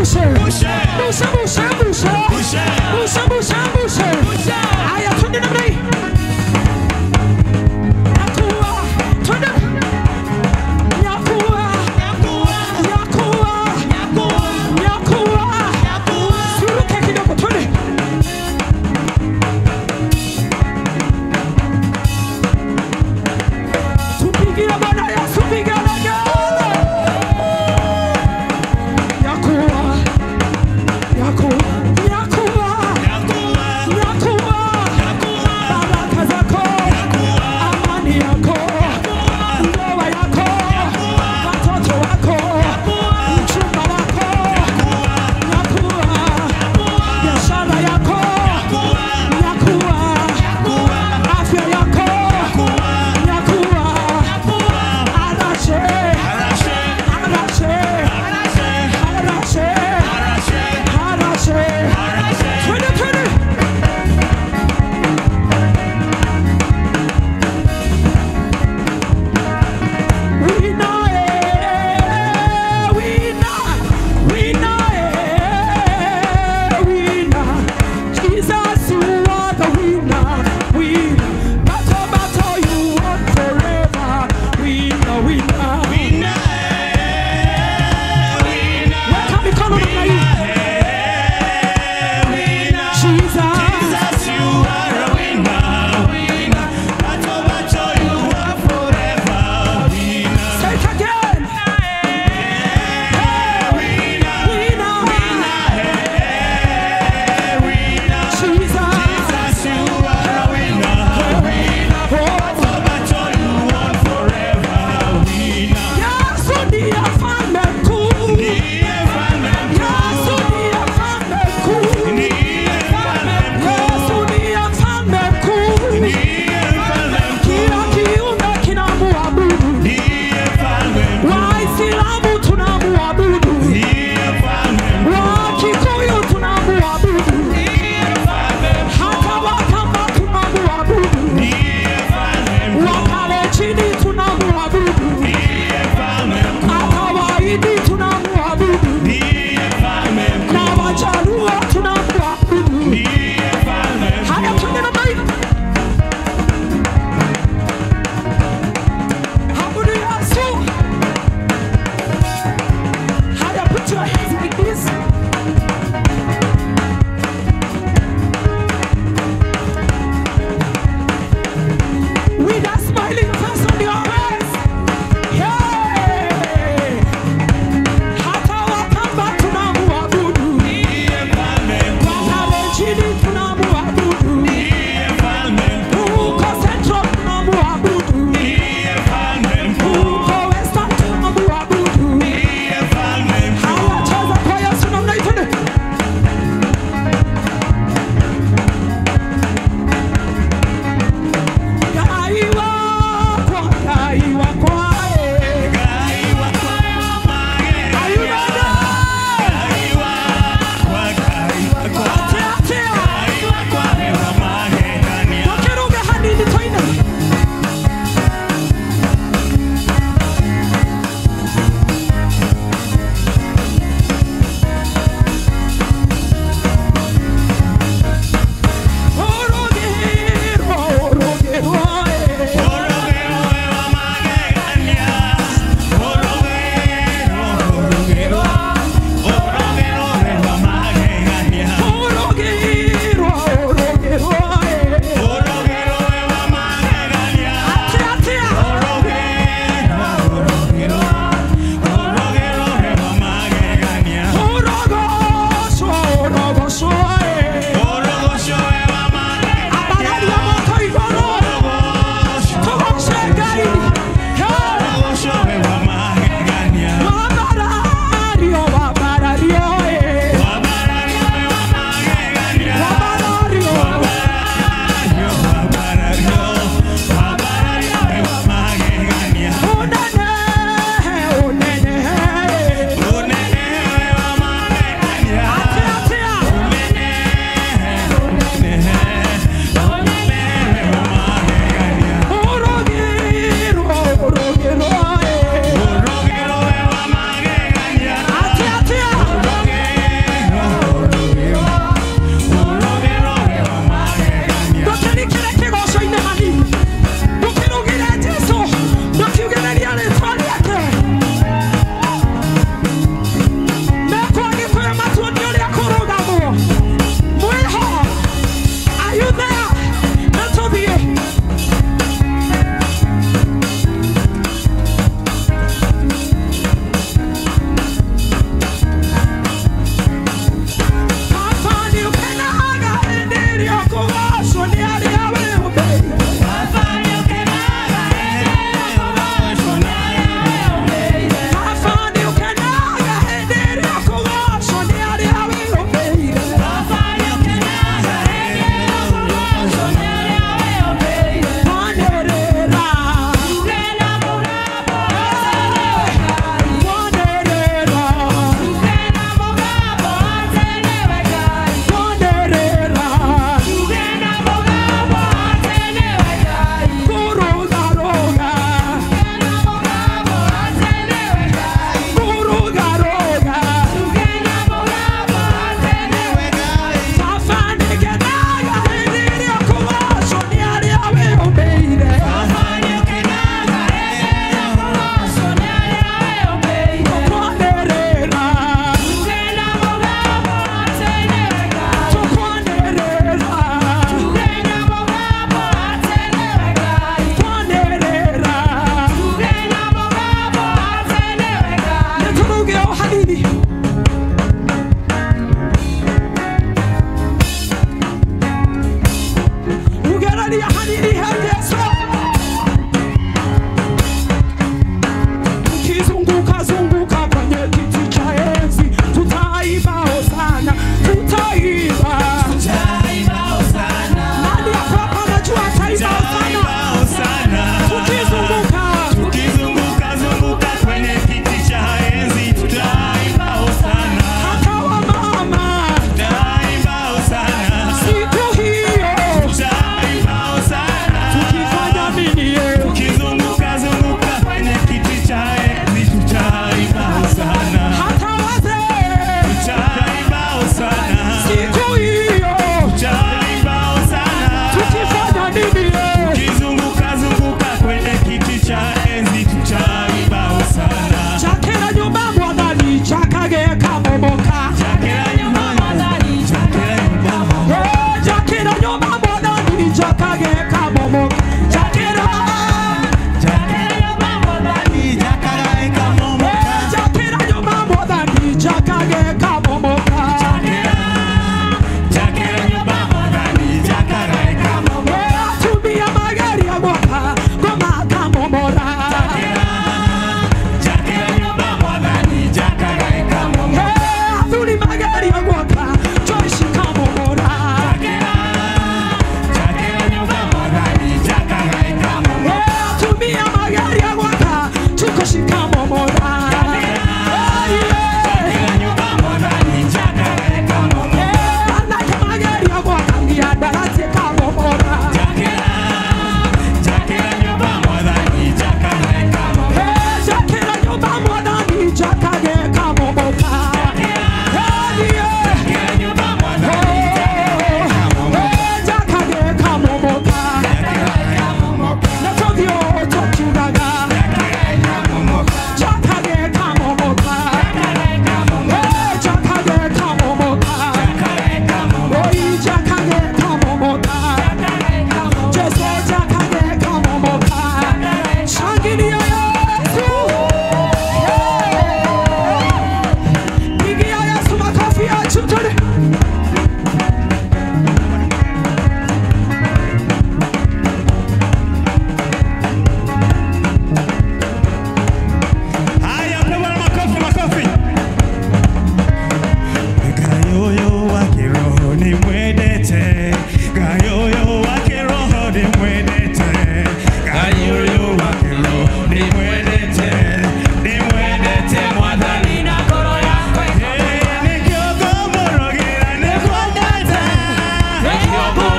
bushe. Bushe, bushe, bushe. Bushe, bushe, bushe. Haya, twende namna hii. Nyakuwa, twende. Nyakuwa, nyakuwa, nyakuwa. Suruke kidogo, twende. Tupigie Bwana Yesu vigelegele. Nyakuwa, nyakuwa.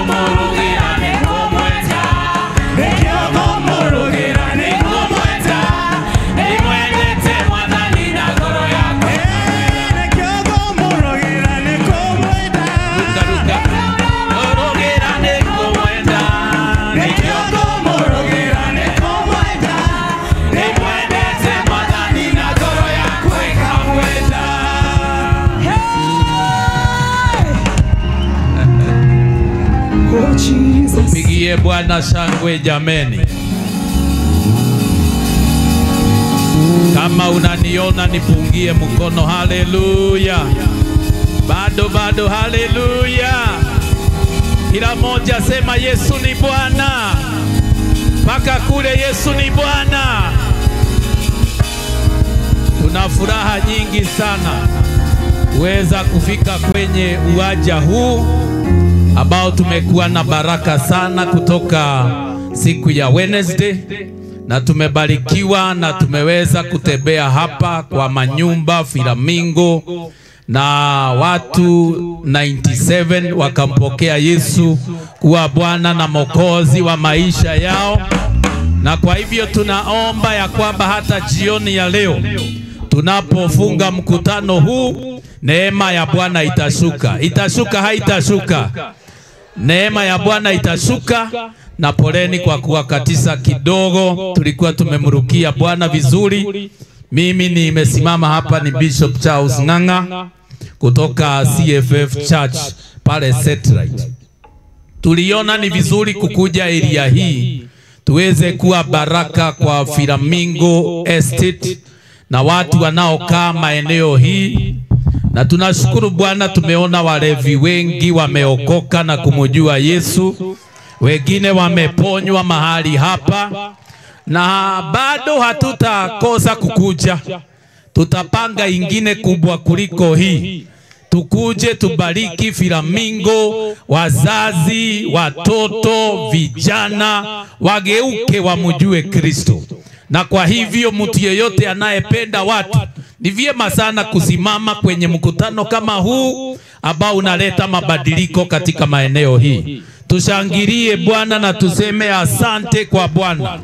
ngũmũrugĩra nĩ kũmwenda, nĩkĩo ngũmũrugĩra nĩ kũmwenda, nĩmwendete Mwathani na ngoro yakwa. Nĩkĩo ngũmũrugĩra nĩ kũmwenda, Ngũrugĩra nĩ kũmwenda, nĩkĩo ngũmũrugĩra nĩ kũmwenda, nĩmwendete Mwathani na ngoro yakwa ĩkamwenda. Oh, Jesus. Pigie Bwana shangwe jameni. Kama unaniona nipungie mkono, haleluya. Bado bado, haleluya. Kila moja sema Yesu ni Bwana. Mpaka kule Yesu ni Bwana. Tuna furaha nyingi sana kuweza kufika kwenye uwanja huu ambao tumekuwa na baraka sana kutoka siku ya Wednesday, na tumebarikiwa na tumeweza kutembea hapa kwa manyumba Flamingo, na watu 97 wakampokea Yesu kuwa Bwana na Mwokozi wa maisha yao. Na kwa hivyo tunaomba ya kwamba hata jioni ya leo tunapofunga mkutano huu, neema ya Bwana itashuka. Itashuka, haitashuka? Neema ya Bwana itashuka. Na poleni kwa kuwakatisa kidogo, tulikuwa tumemrukia Bwana vizuri. Mimi nimesimama hapa ni Bishop Charles Ng'ang'a kutoka CFF Church pale Satellite. Tuliona ni vizuri kukuja area hii tuweze kuwa baraka kwa Flamingo Estate na watu wanaokaa maeneo hii. Na tunashukuru Bwana, tumeona walevi wengi wameokoka na kumjua Yesu, wengine wameponywa mahali hapa, na bado hatutakosa kukuja. Tutapanga ingine kubwa kuliko hii, tukuje tubariki Flamingo, wazazi, watoto, vijana wageuke wamjue Kristo. Na kwa hivyo mtu yeyote anayependa watu, ni vyema sana kusimama kwenye mkutano kama huu ambao unaleta mabadiliko katika maeneo hii. Tushangilie Bwana na tuseme asante kwa Bwana.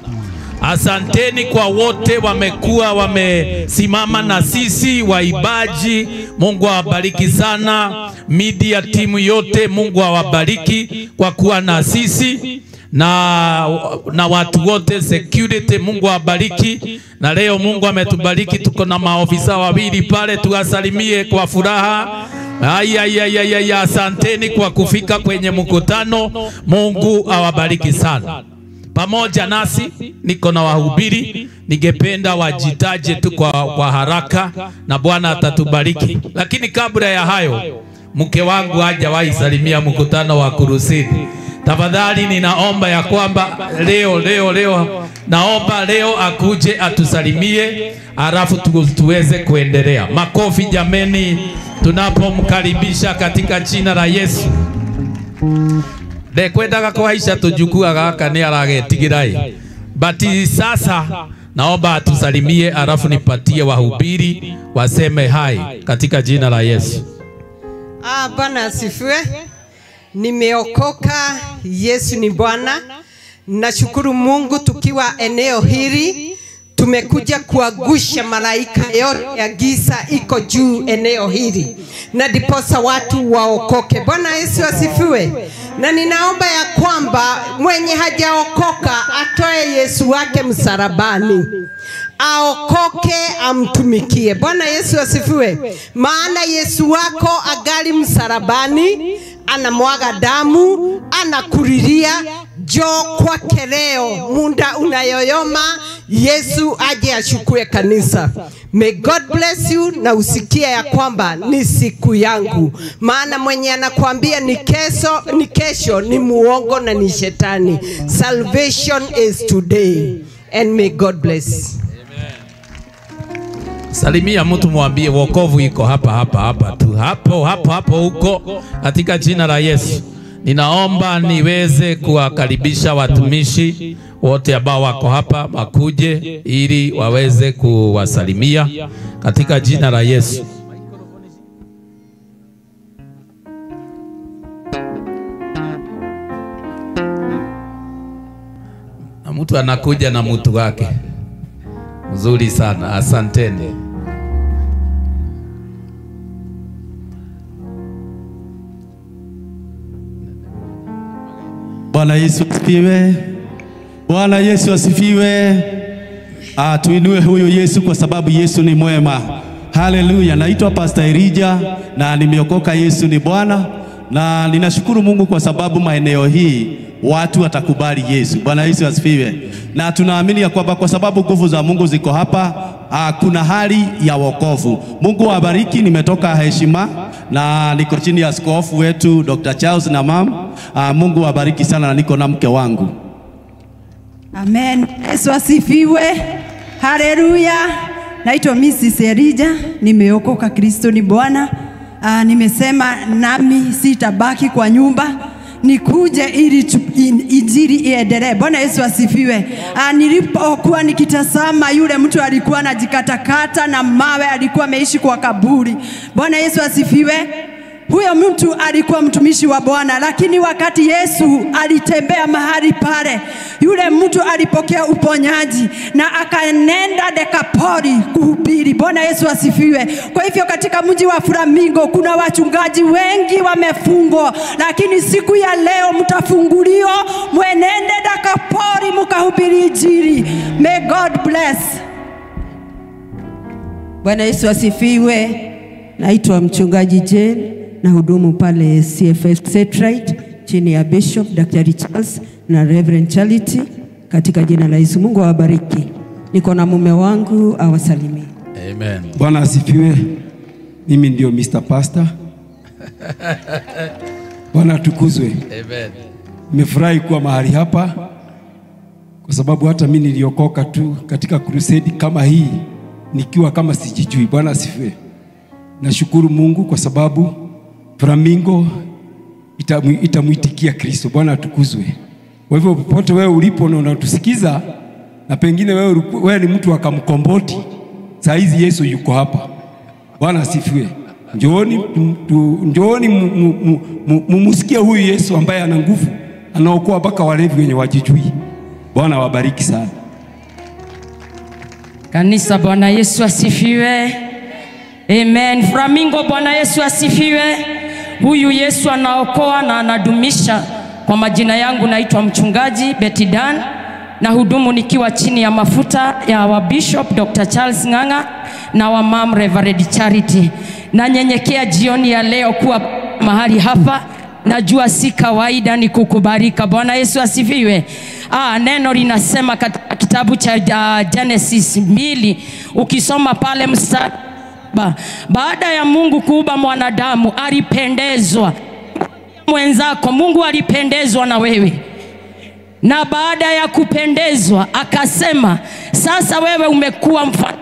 Asanteni kwa wote wamekuwa wamesimama na sisi, waibaji, Mungu awabariki sana. Media timu yote, Mungu awabariki kwa kuwa na sisi, na watu wote security, Mungu awabariki. Na leo Mungu ametubariki, tuko na maofisa wawili pale, tuwasalimie kwa furaha. Ay, ay, ay, ay, ay, asanteni kwa kufika kwenye mkutano. Mungu awabariki sana. Pamoja nasi niko na wahubiri, ningependa wajitaje tu kwa haraka na Bwana atatubariki. Lakini kabla ya hayo, mke wangu hajawahi salimia mkutano wa Kurusini. Tafadhali ninaomba ya kwamba leo leo leo, naomba leo akuje atusalimie, alafu tuweze kuendelea. Makofi jameni, tunapomkaribisha katika jina la Yesu. Ndekwendaga kuhaisha tujukua gaka ni aragetigira. But sasa naomba atusalimie, alafu nipatie wahubiri waseme hai katika jina la Yesu. Bwana asifiwe. Nimeokoka, Yesu ni Bwana. Nashukuru Mungu tukiwa eneo hili tumekuja kuagusha malaika yote ya giza iko juu eneo hili, na ndiposa watu waokoke. Bwana Yesu asifiwe. Na ninaomba ya kwamba mwenye hajaokoka atoe Yesu wake msalabani, aokoke, amtumikie. Bwana Yesu asifiwe. Maana Yesu wako agali msalabani, anamwaga damu, anakulilia. Njoo kwake leo, muda unayoyoma, Yesu aje ashukue kanisa. May God bless you, na usikie ya kwamba ni siku yangu. Maana mwenye anakuambia ni kesho, ni kesho, ni muongo na ni shetani. Salvation is today, and may God bless. Salimia mtu mwambie wokovu iko hapa hapa hapa tu, hapo hapo hapo huko, katika jina la Yesu. Ninaomba niweze kuwakaribisha watumishi wote ambao wako hapa wakuje ili waweze kuwasalimia katika jina la Yesu. Mtu anakuja na mtu wake. Mzuri sana, asanteni. Bwana Yesu asifiwe. Bwana Yesu asifiwe. Tuinue huyu Yesu kwa sababu Yesu ni mwema. Haleluya. Naitwa Pastor Elijah na nimeokoka, Yesu ni Bwana. Na ninashukuru Mungu kwa sababu maeneo hii watu watakubali Yesu. Bwana Yesu asifiwe. Na tunaamini ya kwamba kwa sababu nguvu za Mungu ziko hapa, kuna hali ya wokovu. Mungu awabariki. Nimetoka heshima na niko chini ya askofu wetu Dr. Charles na mam. Mungu awabariki sana na niko na mke wangu. Amen. Yesu asifiwe. Haleluya. Naitwa Mrs. Elijah, nimeokoka, Kristo ni Bwana. Nimesema nami sitabaki kwa nyumba, nikuje ili injili iendelee. Bwana Yesu asifiwe. Nilipokuwa nikitazama yule mtu alikuwa anajikatakata na mawe, alikuwa ameishi kwa kaburi. Bwana Yesu asifiwe. Huyo mtu alikuwa mtumishi wa Bwana, lakini wakati Yesu alitembea mahali pale, yule mtu alipokea uponyaji na akaenenda Dekapoli kuhubiri. Bwana Yesu asifiwe. Kwa hivyo katika mji wa Flamingo kuna wachungaji wengi wamefungwa, lakini siku ya leo mtafunguliwa, mwenende Dekapoli mkahubiri injili. May God bless. Bwana Yesu asifiwe. Naitwa mchungaji Jane na hudumu pale CFS Setrite chini ya Bishop Dr. Charles na Reverend Charity, katika jina la Yesu. Mungu awabariki. Niko na mume wangu awasalimie. Amen. Bwana asifiwe. Mimi ndio Mr. Pastor. Bwana atukuzwe. Amen. Nimefurahi kuwa mahali hapa kwa sababu hata mimi niliokoka tu katika crusade kama hii nikiwa kama sijijui. Bwana asifiwe. Nashukuru Mungu kwa sababu Flamingo itamuitikia Kristo. Bwana atukuzwe. Kwa hivyo popote wewe ulipo na unatusikiza, na pengine wewe ni mtu akamkomboti, saa hizi Yesu yuko hapa. Bwana asifiwe. Njooni mumusikie huyu Yesu ambaye ana nguvu, anaokoa mpaka walevi wenye wajijui. Bwana wabariki sana. Kanisa, Bwana Yesu asifiwe. Amen. Flamingo, Bwana Yesu asifiwe. Huyu Yesu anaokoa na anadumisha. Kwa majina yangu naitwa mchungaji Betty Dan, na hudumu nikiwa chini ya mafuta ya wa Bishop Dr. Charles Ng'ang'a na wa Mam Reverend Charity. Na nyenyekea jioni ya leo kuwa mahali hapa. Najua si kawaida ni kukubarika. Bwana Yesu asifiwe. Neno linasema katika kitabu cha Genesis 2, ukisoma pale mstari, baada ya Mungu kuumba mwanadamu alipendezwa. Mwenzako, Mungu alipendezwa na wewe. Na baada ya kupendezwa akasema, sasa wewe umekuwa mfano,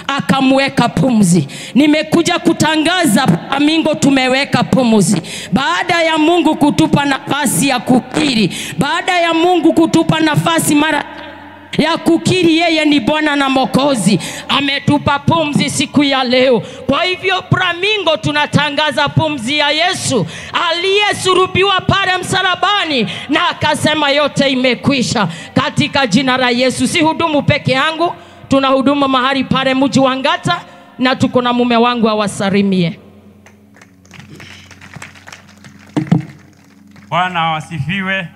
akamweka pumzi. Nimekuja kutangaza Flamingo tumeweka pumzi. Baada ya Mungu kutupa nafasi ya kukiri, baada ya Mungu kutupa nafasi mara ya kukiri yeye ni Bwana na Mwokozi, ametupa pumzi siku ya leo. Kwa hivyo Flamingo tunatangaza pumzi ya Yesu aliyesulubiwa pale msalabani na akasema yote imekwisha, katika jina la Yesu. Si hudumu peke yangu, tunahudumu mahali pale mji wa Ngata, na tuko na mume wangu awasalimie. Bwana asifiwe.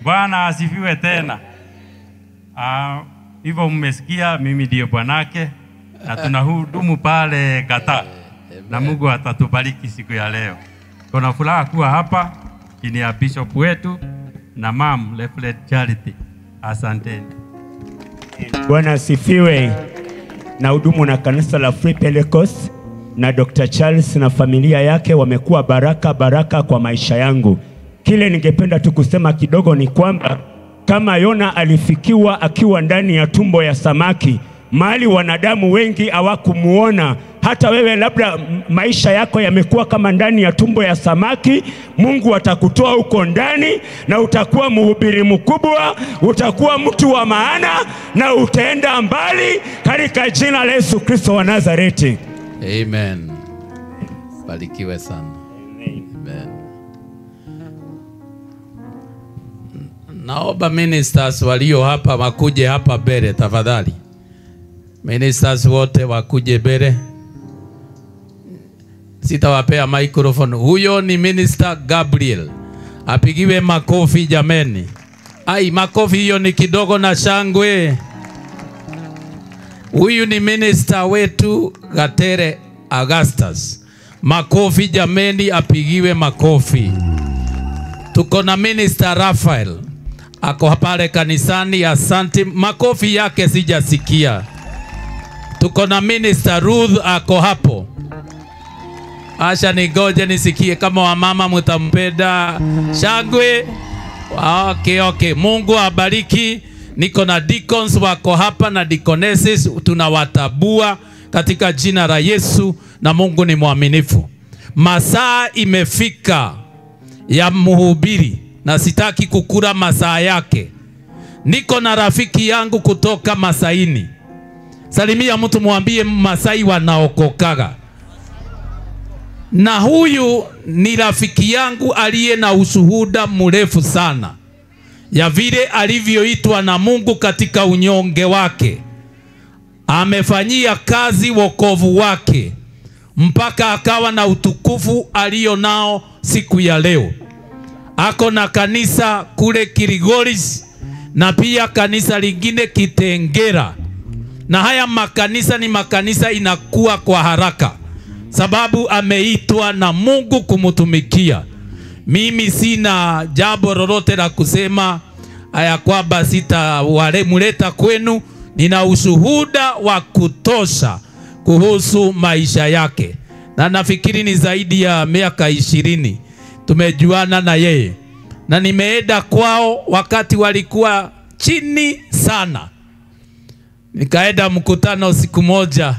Bwana asifiwe tena. Hivyo mmesikia, mimi ndio bwanake na tunahudumu pale Gata. Na Mungu atatubariki siku ya leo. Tuna furaha kuwa hapa chini ya bishop wetu na Mam Reverend Charity. Asanteni. Bwana asifiwe. Na hudumu na kanisa la Free Pentecost, na Dr. Charles na familia yake wamekuwa baraka baraka kwa maisha yangu. Kile ningependa tu kusema kidogo ni kwamba kama Yona alifikiwa akiwa ndani ya tumbo ya samaki, mahali wanadamu wengi hawakumuona, hata wewe labda maisha yako yamekuwa kama ndani ya tumbo ya samaki, Mungu atakutoa huko ndani na utakuwa mhubiri mkubwa, utakuwa mtu wa maana na utaenda mbali katika jina la Yesu Kristo wa Nazareti. Amen. Barikiwe sana. Amen. Naomba ministers walio hapa wakuje hapa mbele tafadhali. Ministers wote wakuje mbele. Sitawapea microphone. Huyo ni Minister Gabriel. Apigiwe makofi jameni. Ai, makofi hiyo ni kidogo na shangwe. Huyu ni minister wetu Gatere Augustus. Makofi jameni, apigiwe makofi. Tuko na Minister Raphael. Ako pale kanisani, asante. Makofi yake sijasikia. Tuko na Minister Ruth ako hapo. Asha nigoje nisikie kama wamama mtampenda. Shangwe. Okay, okay. Mungu abariki. Niko na deacons wako hapa na deaconesses, tunawatabua katika jina la Yesu, na Mungu ni mwaminifu. Masaa imefika ya mhubiri na sitaki kukula masaa yake. Niko na rafiki yangu kutoka Masaini. Salimia mtu mwambie Masai wanaokokaga. Na huyu ni rafiki yangu aliye na ushuhuda mrefu sana ya vile alivyoitwa na Mungu katika unyonge wake. Amefanyia kazi wokovu wake mpaka akawa na utukufu alio nao siku ya leo. Ako na kanisa kule Kirigoris na pia kanisa lingine Kitengera. Na haya makanisa ni makanisa inakuwa kwa haraka, sababu ameitwa na Mungu kumutumikia. Mimi sina jambo lolote la kusema haya kwamba sitawaleta kwenu. Nina ushuhuda wa kutosha kuhusu maisha yake. Na nafikiri ni zaidi ya miaka 20 tumejuana na yeye. Na nimeenda kwao wakati walikuwa chini sana. Nikaenda mkutano siku moja.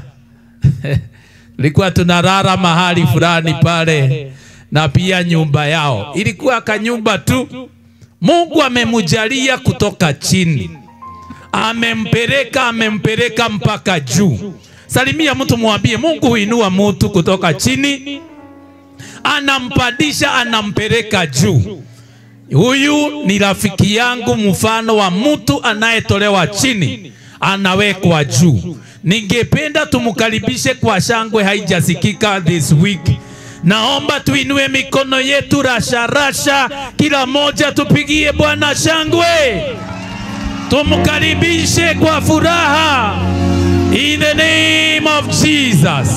Nilikuwa tunarara mahali fulani pale, na pia nyumba yao ilikuwa kanyumba tu. Mungu amemjalia kutoka chini, amempeleka mpaka juu. Salimia mtu mwambie Mungu huinua mtu kutoka chini, anampandisha, anampeleka juu. Huyu ni rafiki yangu, mfano wa mtu anayetolewa chini anawekwa juu. Ningependa tumkaribishe kwa shangwe haijasikika this week. Naomba tuinue mikono yetu rasha rasha, kila moja tupigie Bwana shangwe. Tumkaribishe kwa furaha. In the name of Jesus.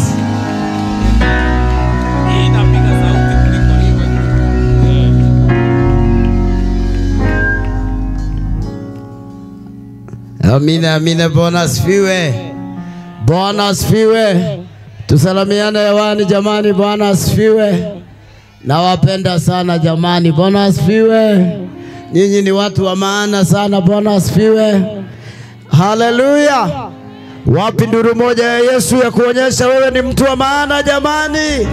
Amina, amina. Bwana asifiwe. Bwana asifiwe. Tusalamiane hewani jamani. Bwana asifiwe. Nawapenda sana jamani. Bwana asifiwe. Nyinyi ni watu wa maana sana. Bwana asifiwe. Haleluya. Wapi nduru moja ya Yesu ya kuonyesha wewe ni mtu wa maana jamani?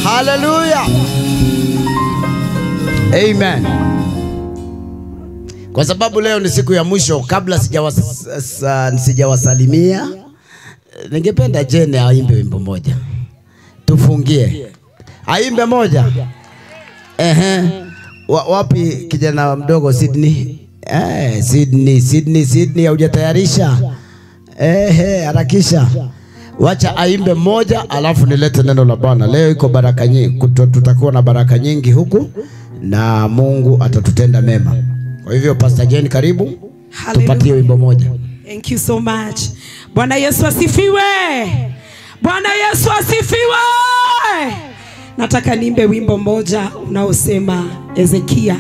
Haleluya. Amen. Kwa sababu leo ni siku ya mwisho, kabla sijawasalimia, ningependa Jane aimbe wimbo moja. Tufungie. Aimbe moja. Ehe. Wapi kijana mdogo Sydney? Sydney, haujatayarisha? Harakisha. Wacha aimbe moja alafu nilete neno la Bwana. Leo iko baraka nyingi, tutakuwa na baraka nyingi huku na Mungu atatutenda mema. Kwa hivyo Pastor Jane, karibu. Tupatie wimbo moja. Thank you so much. Bwana Yesu asifiwe. Bwana Yesu asifiwe. Nataka niimbe wimbo moja unaosema Hezekia.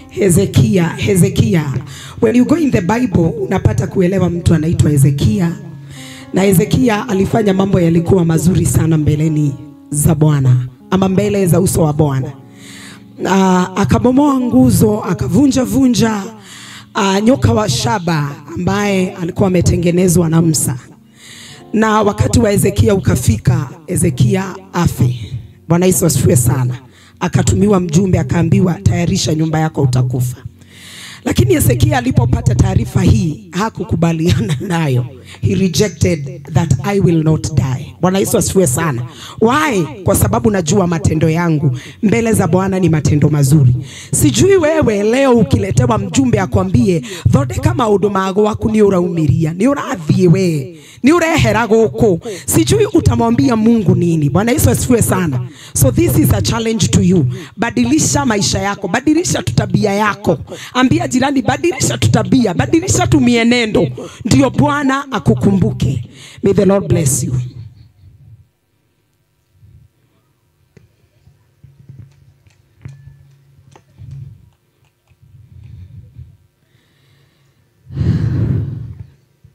Hezekia, Hezekia. When you go in the Bible unapata kuelewa mtu anaitwa Hezekia. Na Hezekia alifanya mambo yalikuwa mazuri sana mbeleni za Bwana, ama mbele za uso wa Bwana. Akabomoa nguzo, akavunja vunja nyoka wa shaba ambaye alikuwa ametengenezwa na Musa. Na wakati wa Hezekia ukafika, Hezekia afe. Bwana Yesu asifiwe sana. Akatumiwa mjumbe akaambiwa, tayarisha nyumba yako utakufa. Lakini Hezekia alipopata taarifa hii hakukubaliana nayo. He rejected that I will not die. Bwana Yesu asifiwe sana. Why? Kwa sababu najua matendo yangu mbele za Bwana ni matendo mazuri. Sijui wewe leo ukiletewa mjumbe akwambie thondeka maundu maku ni uraumiria, ni urathie we, ni urehera guku, sijui utamwambia Mungu nini. Bwana Yesu asifiwe sana. So this is a challenge to you. Badilisha maisha yako, badilisha tabia yako. Ambia jirani, badilisha tabia, badilisha tu mienendo, ndio Bwana akukumbuke. May the Lord bless you.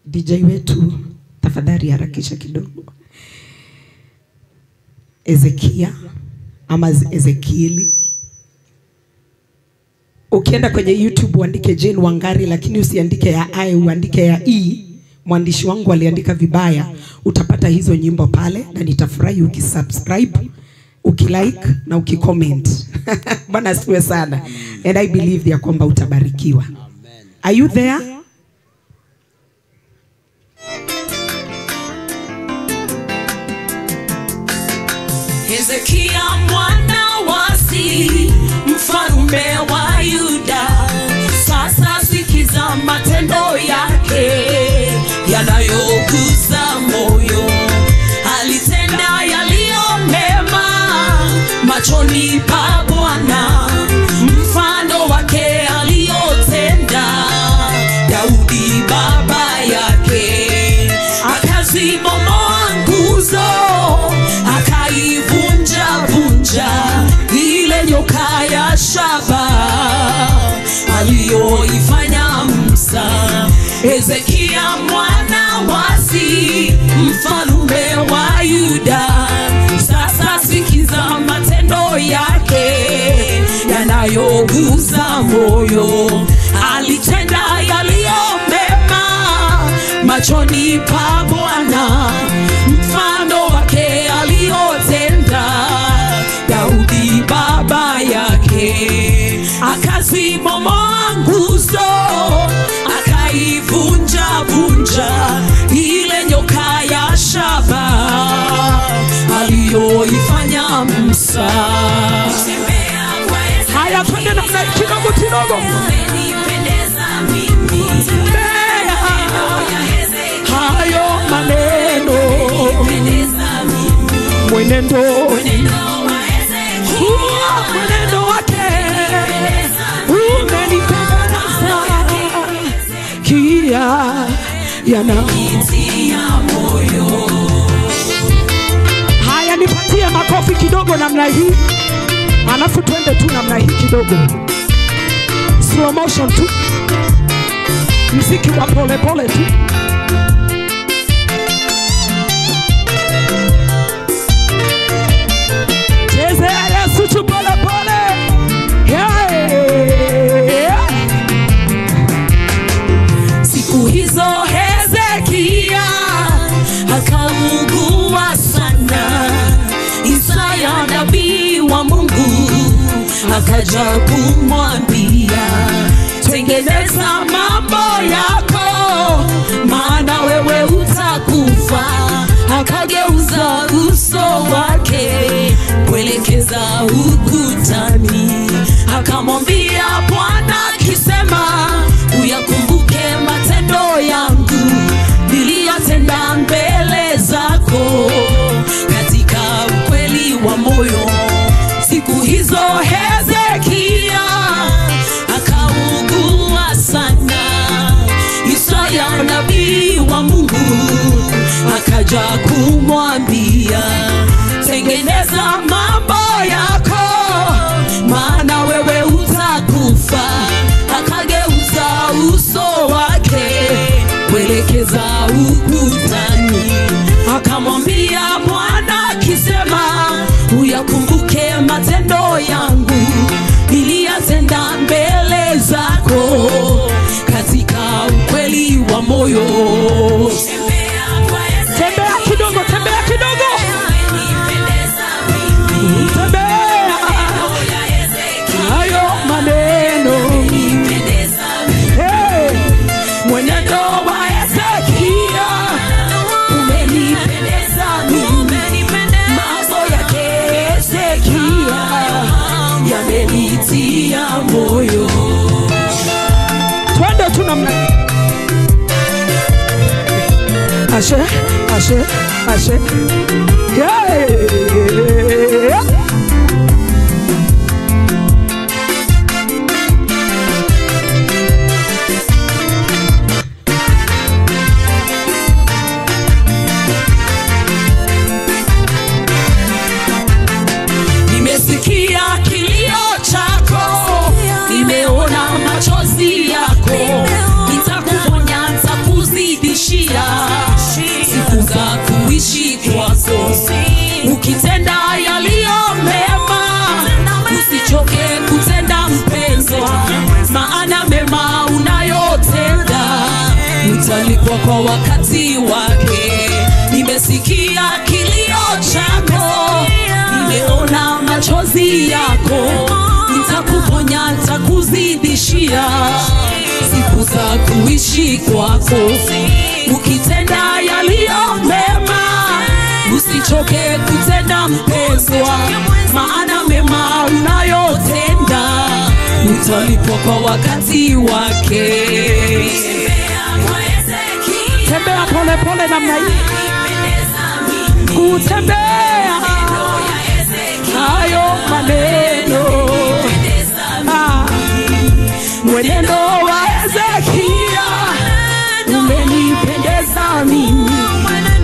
DJ wetu tafadhali harakisha kidogo. Ezekia ama Ezekieli. Ukienda kwenye YouTube uandike Jane Wangari, lakini usiandike ya I, uandike ya E. Mwandishi wangu aliandika vibaya. Utapata hizo nyimbo pale na nitafurahi ukisubscribe, ukilike na ukicomment. Bwana asifiwe sana. And I believe ya kwamba utabarikiwa. Are you there? Hezekia mwana wasi, mfalme wa Yuda, sasa sikiza matendo yake yanayogusa moyo. Alitenda yaliyo mema machoni pa Bwana, mfano wake aliyotenda Daudi baba yake. Akazibomoa nguzo, akaivunja vunja ile nyoka ya shaba aliyoifanya Musa. Hezekia mwana wasi, mfalme wa Yuda, sasa sikiza matendo yake yanayogusa moyo. Alitenda yaliyo mema machoni pa Bwana, mfano wake aliyotenda Daudi baba yake. Akazibomoa nguzo, akaivunja vunja ile nyoka ya shaba aliyoifanya Musa. Haya, twende namna kidogo kidogo. Hayo maneno, mwenendo mwenendo wake umenipendeza, kia yanatia moyo. Haya, nipatie makofi kidogo namna hii, alafu twende tu namna hii kidogo, slow motion tu, muziki wa pole pole tu. Chezea Yesu tu pole pole. Yeah. Siku hizo Hezekia akaugua sana. Isaya nabii wa Mungu akaja kumwambia, tengeneza mambo yako, maana wewe utakufa. Akageuza uso wake kuelekeza ukutani, akamwambia Bwana akisema, uyakumbuke matendo yangu niliyotenda mbele zako katika ukweli wa moyo. Siku hizo Hezekia akaugua sana. Isaya nabii wa Mungu akaja kumwambia, tengeneza mambo yako, maana wewe utakufa. Akageuza uso wake kuelekeza ukutani, akamwambia Bwana akisema, uyakumbuke matendo yangu niliyotenda mbele zako katika ukweli wa moyo. Tembea kidogo, tembea kidogo. Tembea. Hayo maneno. yamenitia moyo. Twende tu namna. Ashe, ashe, ashe. Yeah. Nimesikia kilio chako, nimeona machozi yako, nitakuponya, nitakuzidishia siku za kuishi kwako. Ukitenda yaliyo mema, usichoke kutenda mpendwa, maana mema unayotenda utalipwa kwa wakati wake. Nimesikia kilio chako, nimeona machozi yako, nitakuponya, nitakuzidishia siku za kuishi kwako. Ukitenda yaliyo mema, usichoke kutenda mpendwa, maana mema unayotenda utalipwa kwa wakati wake. Tembea pole pole namna hii, kutembea hayo maneno, mwenendo wa Hezekia umenipendeza mimi,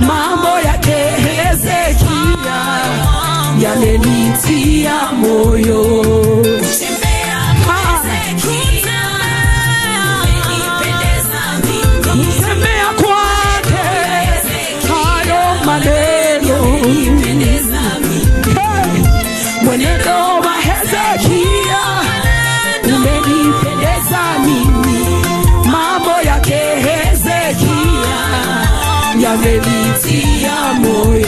mambo yake Hezekia yamenitia moyo. Kutembea kwake hayo maneno, mwenendo wa Hezekia umenipendeza mimi, mambo yake Hezekia yamenitia moyo.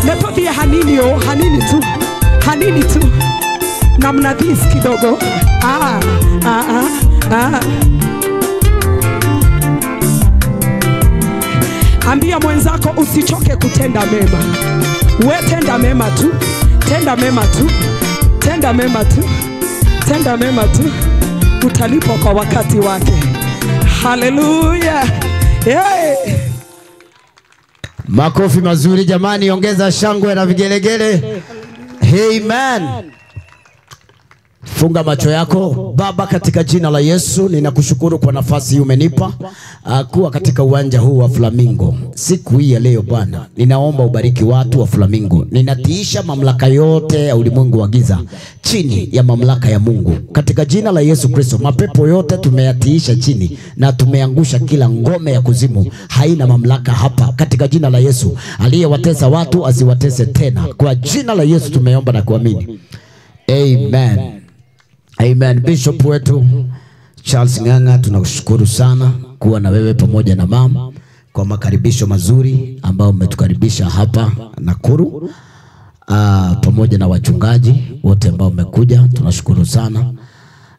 Nepobia hanini yo, hanini tu, hanini tu, namna this kidogo. Ah, ah, ah, ah. Ambia mwenzako usichoke kutenda mema. We tenda mema tu, tenda mema tu, tenda mema tu, tenda mema tu, utalipwa kwa wakati wake. Hallelujah. Yeah. Makofi mazuri jamani, ongeza shangwe na vigelegele. Amen. Funga macho yako. Baba, katika jina la Yesu ninakushukuru kwa nafasi hii umenipa kuwa katika uwanja huu wa Flamingo siku hii ya leo. Bwana, ninaomba ubariki watu wa Flamingo. Ninatiisha mamlaka yote ya ulimwengu wa giza chini ya mamlaka ya Mungu katika jina la Yesu Kristo. Mapepo yote tumeyatiisha chini na tumeangusha kila ngome ya kuzimu, haina mamlaka hapa katika jina la Yesu. Aliyewatesa watu asiwatese tena, kwa jina la Yesu tumeomba na kuamini, amen. Amen. Bishop wetu Charles Ng'ang'a, tunakushukuru sana kuwa na wewe pamoja na mama kwa makaribisho mazuri ambao umetukaribisha hapa Nakuru, pamoja na wachungaji wote ambao umekuja, tunashukuru sana,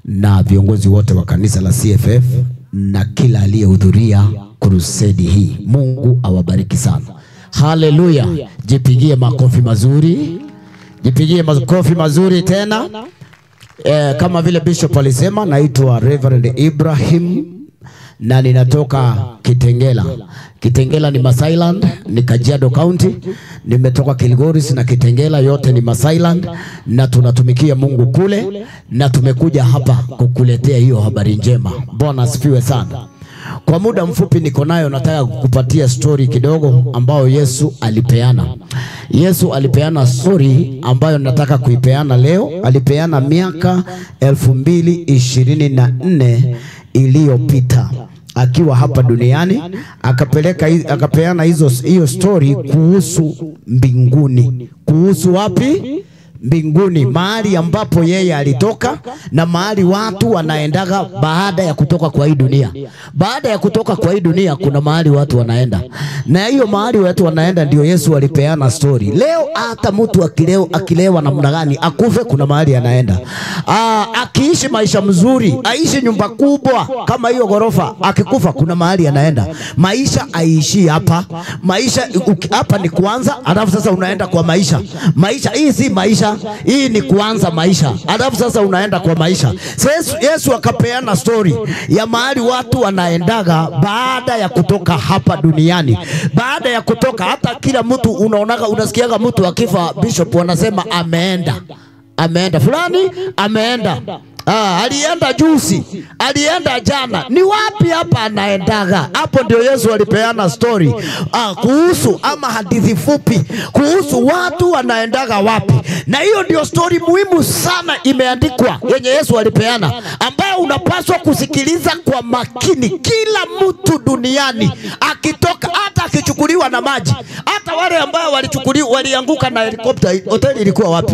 na viongozi wote wa kanisa la CFF na kila aliyehudhuria crusade hii. Mungu awabariki sana. Haleluya. Jipigie makofi mazuri. Jipigie makofi mazuri tena. Kama vile Bishop alisema, naitwa Reverend Ibrahim na ninatoka Kitengela. Kitengela ni Masailand, ni Kajiado County. Nimetoka Kilgoris na Kitengela, yote ni Masailand, na tunatumikia Mungu kule, na tumekuja hapa kukuletea hiyo habari njema. Bwana asifiwe sana. Kwa muda mfupi niko nayo, nataka kukupatia story kidogo ambayo Yesu alipeana. Yesu alipeana story ambayo nataka kuipeana leo. Alipeana miaka 2024 iliyopita akiwa hapa duniani, akapeana hiyo story kuhusu mbinguni. Kuhusu wapi? Mbinguni, mahali ambapo yeye alitoka na mahali watu wanaendaga baada ya kutoka kwa hii dunia. Baada ya kutoka kwa hii dunia kuna mahali watu wanaenda, na hiyo mahali watu wanaenda ndio Yesu alipeana story. Leo hata mtu akilewa namna gani akufe, kuna mahali anaenda. Akiishi maisha mzuri, aishi nyumba kubwa kama hiyo ghorofa, akikufa kuna mahali anaenda. Maisha aishi hapa. Maisha hapa ni kuanza, alafu sasa unaenda kwa maisha. Maisha hii si maisha, hii ni kuanza maisha. Alafu sasa unaenda kwa maisha. Yesu akapeana story ya mahali watu wanaendaga baada ya kutoka hapa duniani. Baada ya kutoka, hata kila mtu unaonaga, unasikiaga mtu akifa, bishop wanasema ameenda. Ameenda fulani, ameenda. Alienda juzi, alienda jana. Ni wapi hapa anaendaga? Hapo ndio Yesu alipeana story kuhusu, ama hadithi fupi kuhusu watu wanaendaga wapi. Na hiyo ndio story muhimu sana imeandikwa yenye Yesu alipeana, ambayo unapaswa kusikiliza kwa makini. Kila mtu duniani akitoka, hata akichukuliwa na maji, hata wale ambao walichukuliwa walianguka na helikopta. Hoteli ilikuwa wapi?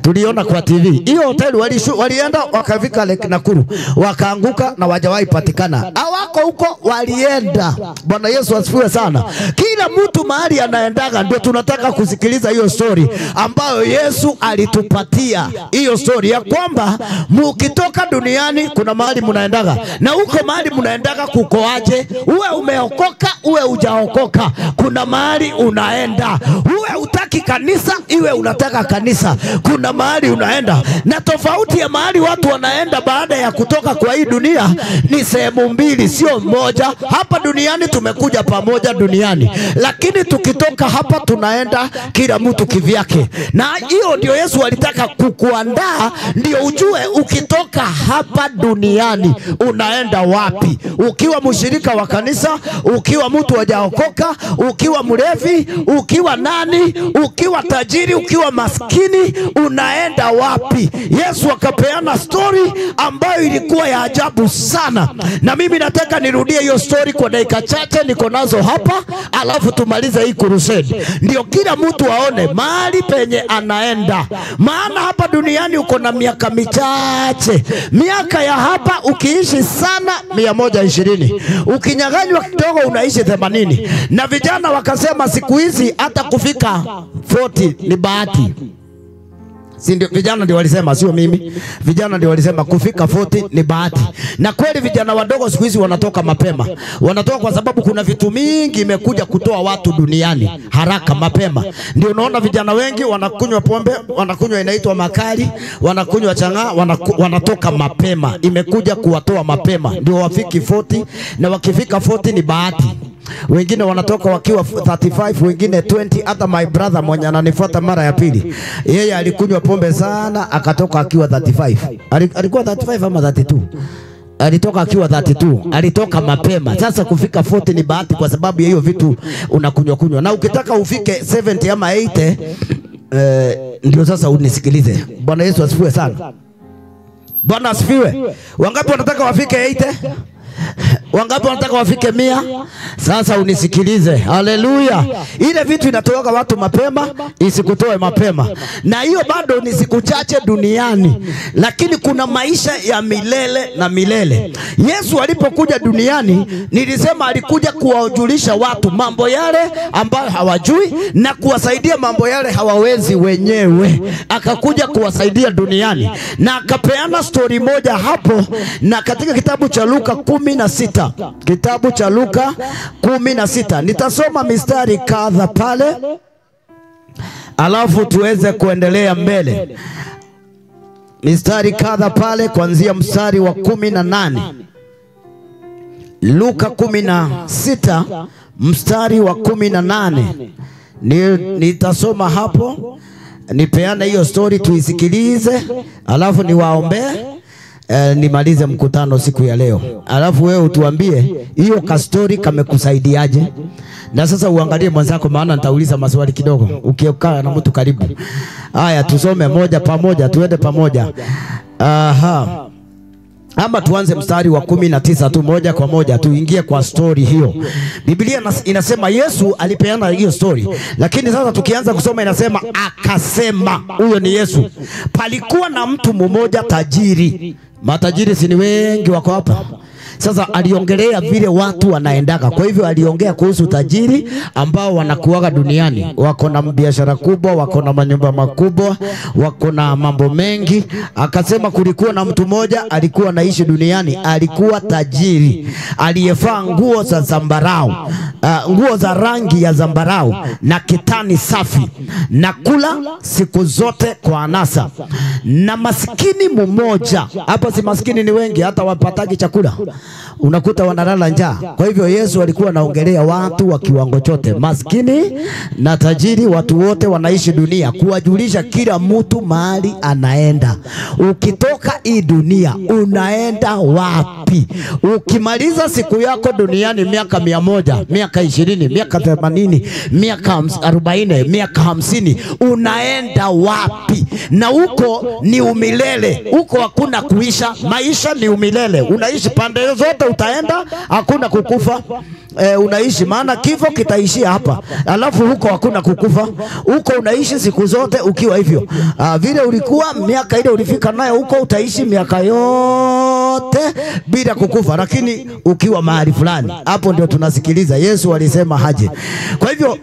Tuliona kwa TV. Hiyo hoteli walienda wakafika Lake Nakuru, wakaanguka na wajawahi patikana. Hawako huko, walienda. Bwana Yesu asifiwe sana. Kila mtu mahali anaendaga, ndio tunataka kusikiliza hiyo story ambayo Yesu alitupatia. Hiyo story ya kwamba mukitoka duniani kuna mahali mnaendaga, na huko mahali mnaendaga kukoaje? Uwe umeokoka, uwe hujaokoka, kuna mahali unaenda. Uwe utaki kanisa, iwe unataka kanisa, kuna mahali unaenda. Na tofauti ya mahali watu wanaenda baada ya kutoka kwa hii dunia ni sehemu mbili, sio moja. Hapa duniani tumekuja pamoja duniani, lakini tukitoka hapa tunaenda kila mtu kivyake. Na hiyo ndio Yesu alitaka kukuandaa, ndio ujue ukitoka hapa duniani unaenda wapi. Ukiwa mshirika wa kanisa, ukiwa mtu hajaokoka, ukiwa mlevi, ukiwa nani, ukiwa tajiri, ukiwa maskini, unaenda wapi? Yesu akapeana story ambayo ilikuwa ya ajabu sana. Na mimi nataka nirudie hiyo story kwa dakika chache niko nazo hapa, alafu tumalize hii crusade, ndio kila mtu aone mahali penye anaenda. Maana hapa duniani uko na miaka michache. Miaka ya hapa ukiishi sana 120, ukinyang'anywa kidogo unaishi 80. Na vijana wakasema siku hizi hata kufika 40 ni bahati. Si ndio, vijana ndio walisema, sio mimi. Vijana ndio walisema kufika 40 ni bahati. Na kweli vijana wadogo siku hizi wanatoka mapema. Wanatoka kwa sababu kuna vitu mingi imekuja kutoa watu duniani haraka mapema. Ndio unaona vijana wengi wanakunywa pombe, wanakunywa inaitwa makali, wanakunywa chang'aa, wanatoka mapema. Imekuja kuwatoa mapema ndio wafiki 40, na wakifika 40 ni bahati. Wengine wanatoka wakiwa 35, wengine 20. Hata my brother mwenye ananifuata mara ya pili, yeye alikunywa pombe sana akatoka akiwa 35. Alikuwa 35 ama 32? Alitoka akiwa 32. Alitoka mapema. Sasa kufika 40 ni bahati kwa sababu ya hiyo vitu unakunywa kunywa. Na ukitaka ufike 70 ama 80, ndio sasa unisikilize. Bwana Yesu asifiwe sana. Bwana asifiwe. Wangapi wanataka wafike 80? Wangapi wanataka wafike 100? Sasa unisikilize. Haleluya. Ile vitu inatoka watu mapema, isikutoe mapema. Na hiyo bado ni siku chache duniani, lakini kuna maisha ya milele na milele. Yesu alipokuja duniani, nilisema alikuja kuwajulisha watu mambo yale ambayo hawajui na kuwasaidia mambo yale hawawezi wenyewe. Akakuja kuwasaidia duniani na akapeana story moja hapo, na katika kitabu cha Luka 16, kitabu cha Luka 16, nitasoma mistari kadha pale, alafu tuweze kuendelea mbele. Mistari kadha pale kuanzia mstari wa 18. Luka 16 mstari wa 18. Nitasoma hapo, nipeane hiyo story tuisikilize, alafu niwaombee, nimalize mkutano siku ya leo. Alafu wewe utuambie hiyo ka story kamekusaidiaje. Na sasa uangalie mwenzako, maana nitauliza maswali kidogo ukikaa na mtu karibu. Haya, tusome moja pamoja, tuende pamoja. Aha. Ama tuanze mstari wa 19 tu moja kwa moja, tuingie kwa story hiyo. Biblia inasema Yesu alipeana hiyo story. Lakini sasa tukianza kusoma inasema akasema, huyo ni Yesu. Palikuwa na mtu mmoja tajiri. Matajiri si ni wengi wako hapa. Sasa aliongelea vile watu wanaendaga. Kwa hivyo aliongea kuhusu tajiri ambao wanakuaga duniani, wako na biashara kubwa, wako na manyumba makubwa, wako na mambo mengi. Akasema kulikuwa na mtu mmoja alikuwa anaishi duniani, alikuwa tajiri, aliyevaa nguo za zambarau, nguo za rangi ya zambarau na kitani safi, na kula siku zote kwa anasa. Na maskini mmoja, hapa si maskini ni wengi, hata wapataki chakula, unakuta wanalala njaa. Kwa hivyo Yesu alikuwa anaongelea watu wa kiwango chote, maskini na tajiri, watu wote wanaishi dunia, kuwajulisha kila mtu mahali anaenda. Ukitoka hii dunia unaenda wapi? Ukimaliza siku yako duniani, miaka 100, miaka 20, miaka 80, miaka 40, miaka 50, unaenda wapi? Na huko ni umilele, huko hakuna kuisha, maisha ni umilele. Unaishi pande zote utaenda, hakuna kukufa. Unaishi, maana kifo kitaishia hapa, alafu huko hakuna kukufa. Huko unaishi siku zote ukiwa hivyo. Vile ulikuwa miaka ile ulifika nayo huko, utaishi miaka yote bila kukufa, lakini ukiwa mahali fulani. Hapo ndio tunasikiliza Yesu alisema haje. Kwa hivyo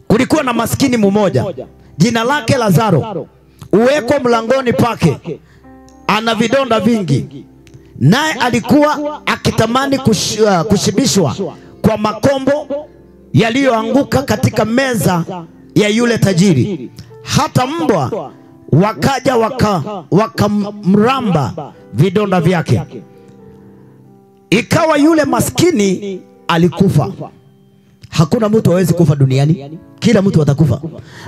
kulikuwa na maskini mmoja, jina lake Lazaro, uweko mlangoni pake, ana vidonda vingi, naye alikuwa akitamani kushibishwa kwa makombo yaliyoanguka katika meza ya yule tajiri. Hata mbwa wakaja wakamramba vidonda vyake. Ikawa yule maskini alikufa. Hakuna mtu hawezi kufa duniani, kila mtu atakufa.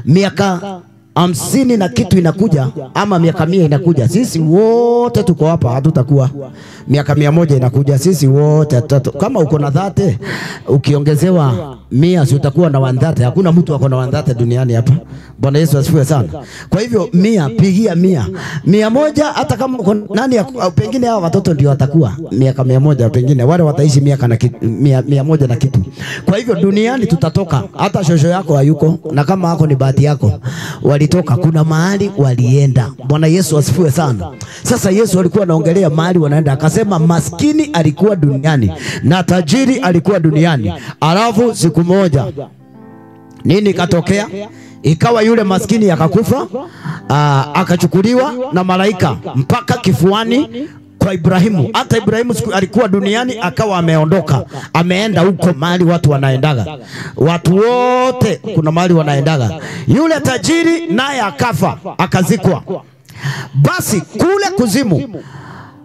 Miaka 50 na kitu inakuja, ama miaka 100 inakuja, sisi wote tuko hapa hatutakuwa. Miaka 100 inakuja, sisi wote hatutakuwa. Kama uko na 30, ukiongezewa 100, si utakuwa na 130. Hakuna mtu ako na 130 duniani hapa. Bwana Yesu asifiwe sana. Kwa hivyo 100, pigia 100, 100, hata kama uko nani, pengine hao watoto ndio watakuwa miaka 100, pengine wale wataishi miaka na 100 na kitu. Kwa hivyo duniani tutatoka, hata shosho yako hayuko, na kama hako ni bahati yako. Walitoka, kuna mahali walienda. Bwana Yesu asifiwe sana. Sasa Yesu alikuwa anaongelea mahali wanaenda, akasema maskini alikuwa duniani na tajiri alikuwa duniani. Alafu siku moja nini katokea? Ikawa yule maskini akakufa, akachukuliwa na malaika mpaka kifuani kwa Ibrahimu. Hata Ibrahimu alikuwa duniani akawa ameondoka, ameenda huko mahali watu wanaendaga. Watu wote kuna mahali wanaendaga. Yule tajiri naye akafa, akazikwa. Basi kule kuzimu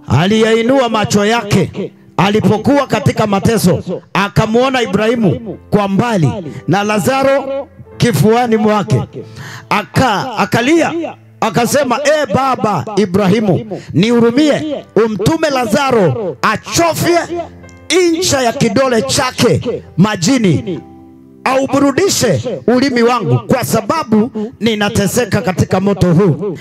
aliyainua macho yake alipokuwa katika mateso, akamuona Ibrahimu kwa mbali na Lazaro kifuani mwake. Akalia akasema, e baba Ibrahimu, nihurumie, umtume Lazaro achofye incha ya kidole chake majini, auburudishe ulimi wangu, kwa sababu ninateseka katika moto huu.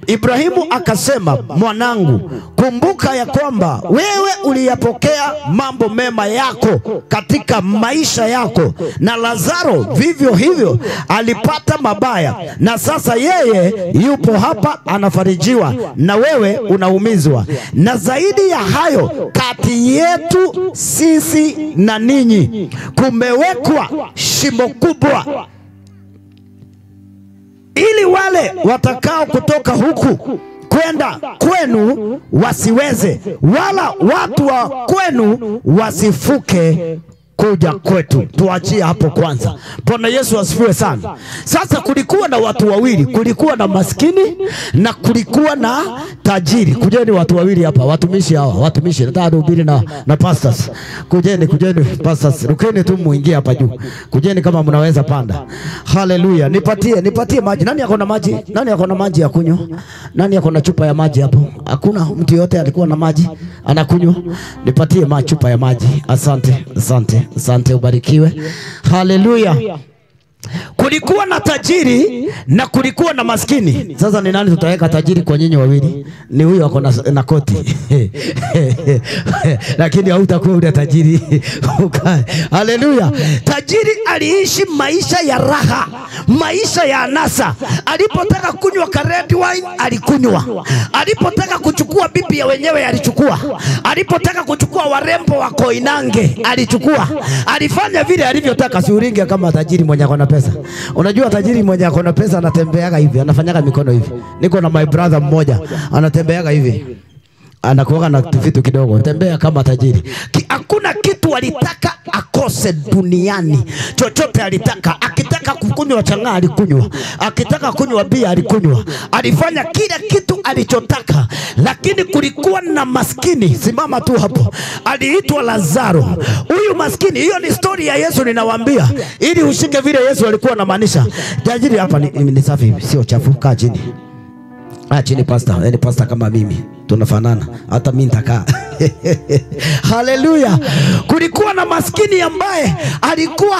Ibrahimu akasema, mwanangu, kumbuka ya kwamba wewe uliyapokea mambo mema yako katika maisha yako, na Lazaro vivyo hivyo alipata mabaya, na sasa yeye yupo hapa anafarijiwa, na wewe unaumizwa. Na zaidi ya hayo, kati yetu sisi na ninyi kumewekwa shimo kubwa, ili wale watakao kutoka huku kwenda kwenu wasiweze, wala watu wa kwenu wasifuke kuja kwetu. Tuachie hapo kwanza. Bwana Yesu asifiwe sana. Sasa kulikuwa na watu wawili, kulikuwa na maskini na kulikuwa na tajiri. Kujeni watu wawili hapa, watumishi hawa, watumishi. Nataka nihubiri na pastors. Kujeni, kujeni pastors. Rukeni tu muingie hapa juu. Kujeni kama mnaweza panda. Haleluya. Nipatie maji. Nani yako na maji? Nani yako na maji ya kunywa? Nani yako na chupa ya maji hapo? Hakuna mtu yote alikuwa na maji anakunywa. Nipatie maji, chupa ya maji. Asante, asante. Asante, ubarikiwe. Haleluya. Kulikuwa na tajiri na kulikuwa na maskini. Sasa ni nani tutaweka tajiri kwa nyinyi wawili? Ni huyu ako na koti. Lakini hautakuwa ule tajiri. Haleluya. Tajiri aliishi maisha ya raha, maisha ya anasa. Alipotaka kunywa red wine alikunywa. Alipotaka kuchukua bibi ya wenyewe alichukua. Alipotaka kuchukua warembo wa Koinange alichukua. Alifanya vile alivyotaka. Si uringe kama tajiri mwenye ako na pesa. Unajua tajiri mwenye ako na pesa anatembeaga hivi, anafanyaga mikono hivi. Niko na my brother mmoja anatembeaga hivi, anakuwa na vitu kidogo, tembea kama tajiri. Hakuna kitu alitaka akose duniani. Chochote alitaka. Akitaka kukunywa chang'aa alikunywa, akitaka kunywa bia alikunywa. Alifanya kila kitu alichotaka. Lakini kulikuwa na maskini, simama tu hapo, aliitwa Lazaro. Huyu maskini, hiyo ni story ya Yesu ninawaambia, ili ushike vile Yesu alikuwa anamaanisha. Tajiri hapa ni safi, sio chafu. Kaa chini. Chini pastor, yani pastor kama mimi tunafanana, hata mimi nitakaa. Haleluya. Kulikuwa na maskini ambaye alikuwa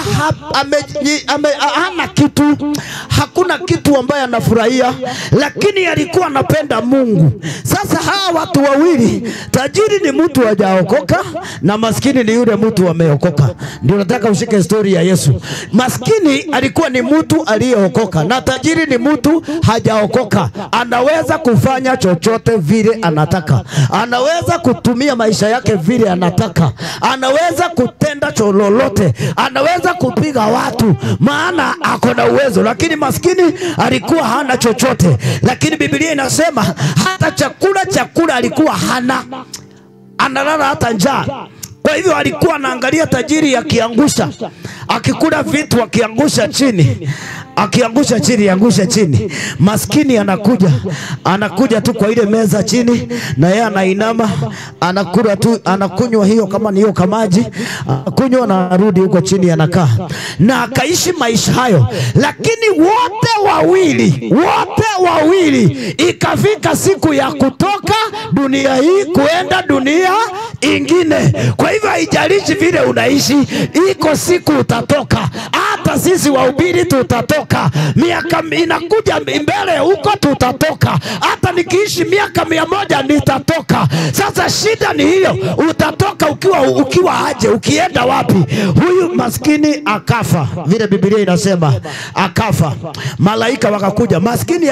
hana kitu, hakuna kitu ambaye anafurahia, lakini alikuwa anapenda Mungu. Sasa hawa watu wawili, tajiri ni mtu hajaokoka na maskini ni yule mtu ameokoka. Ndio nataka ushike story ya Yesu. Maskini alikuwa ni mtu aliyeokoka na tajiri ni mtu hajaokoka. Anaweza kufanya chochote vile anataka, anaweza kutumia maisha yake vile anataka, anaweza kutenda lolote, anaweza kupiga watu, maana ako na uwezo. Lakini maskini alikuwa hana chochote. Lakini Biblia inasema hata chakula alikuwa hana, analala hata njaa. Kwa hivyo alikuwa anaangalia tajiri akiangusha, akikula vitu akiangusha chini, akiangusha chini, angusha chini. Maskini anakuja tu kwa ile meza chini, na yeye anainama, anakula tu, anakunywa hiyo kama ni hiyo kamaji, kunywa na arudi huko chini anakaa. Na akaishi maisha hayo. Lakini wote wawili ikafika siku ya kutoka dunia hii kuenda dunia ingine. Kwa hivyo haijalishi vile unaishi, iko siku utatoka. Hata sisi wahubiri tutatoka. Miaka inakuja mbele huko tutatoka. Hata nikiishi miaka 100 nitatoka. Sasa shida ni hiyo, utatoka ukiwa aje, ukienda wapi? Huyu maskini akafa, vile Biblia inasema akafa. Malaika wakakuja. Maskini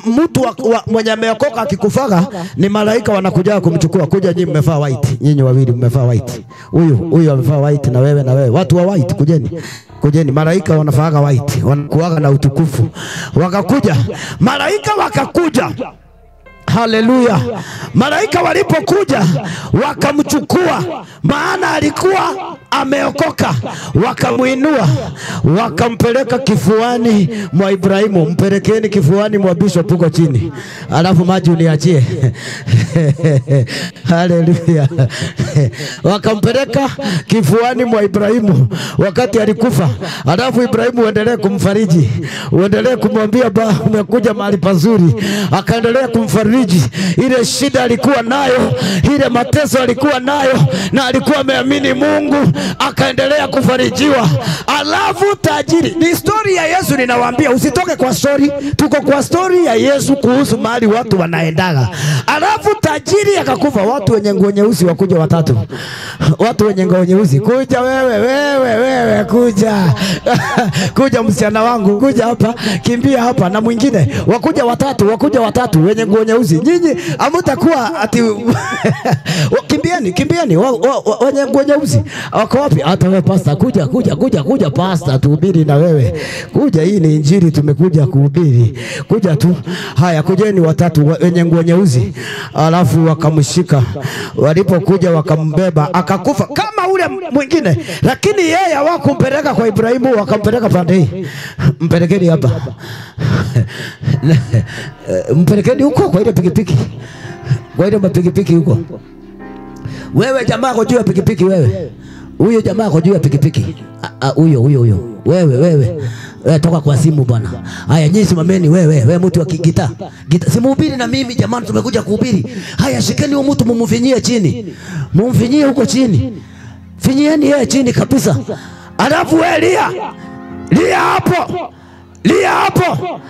mtu mwenye ameokoka akikufaga, ni malaika wanakuja kumchukua. Kuja nyinyi mmevaa white, nyinyi wawili mmevaa white. Huyu amevaa white na wewe na wewe. Watu wa white kujeni. Kujeni, malaika wanafaaga white, wanakuaga na utukufu. Wakakuja, malaika wakakuja. Haleluya. Malaika walipokuja wakamchukua, maana alikuwa ameokoka. Wakamuinua, wakampeleka kifuani mwa Ibrahimu. Mpelekeni kifuani mwa bishop huko chini, alafu maji uniachie. Haleluya. Wakampeleka kifuani mwa Ibrahimu wakati alikufa. Alafu Ibrahimu uendelee kumfariji, uendelee kumwambia ba umekuja mahali pazuri. Akaendelea kumfariji. Ile shida alikuwa nayo, ile mateso alikuwa nayo, na alikuwa ameamini Mungu, akaendelea kufarijiwa. Alafu tajiri, ni story ya Yesu ninawaambia, usitoke kwa story, tuko kwa story ya Yesu kuhusu mahali watu wanaendaga. Alafu tajiri akakufa. Watu wenye nguo nyeusi wakuja watatu. Watu wenye nguo nyeusi, kuja wewe, kuja. Kuja msichana wangu, kuja hapa, kimbia hapa. Na mwingine, wakuja watatu wenye nguo nyeusi. Nyinyi hamtakuwa ati kimbieni, wenye nguo nyeusi. Wako wapi? Hata wewe pastor, kuja pastor, tuhubiri na wewe. Kuja, hii ni injili tumekuja kuhubiri. Kuja tu. Haya, kujeni watatu wenye nguo nyeusi. Alafu wakamshika. Walipokuja wakambeba, akakufa kama ule mwingine. Lakini yeye hawakumpeleka kwa Ibrahimu, wakampeleka pande hii. Mpelekeni hapa. Mpelekeni huko kwa ile pikipiki. Kwa ile pikipiki huko. Wewe jamaa kwa juu ya pikipiki wewe. Huyo jamaa kwa juu ya pikipiki. Huyo. Wewe. Wewe toka kwa simu bwana. Haya nyinyi simameni wewe mtu wa gita. Gita simuhubiri na mimi jamani, tumekuja kuhubiri. Haya shikeni huyo mtu mumfinyie chini. Mumfinyie huko chini. Finyieni yeye chini kabisa. Alafu wewe lia. Lia hapo. Lia hapo.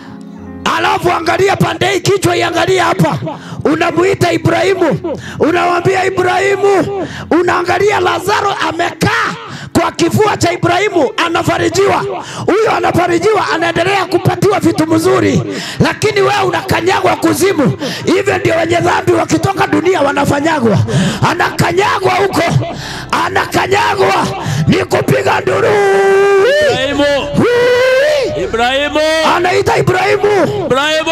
Alafu angalia pande hii, kichwa iangalia hapa. Unamuita Ibrahimu, unamwambia Ibrahimu, unaangalia Lazaro amekaa kwa kifua cha Ibrahimu, anafarijiwa. Huyo anafarijiwa, anaendelea kupatiwa vitu mzuri, lakini wewe unakanyagwa kuzimu. Hivyo ndio wenye dhambi wakitoka dunia wanafanyagwa. Anakanyagwa huko, anakanyagwa, ni kupiga nduru. Ibrahimu, Ibrahimu, anaita Ibrahimu, Ibrahimu,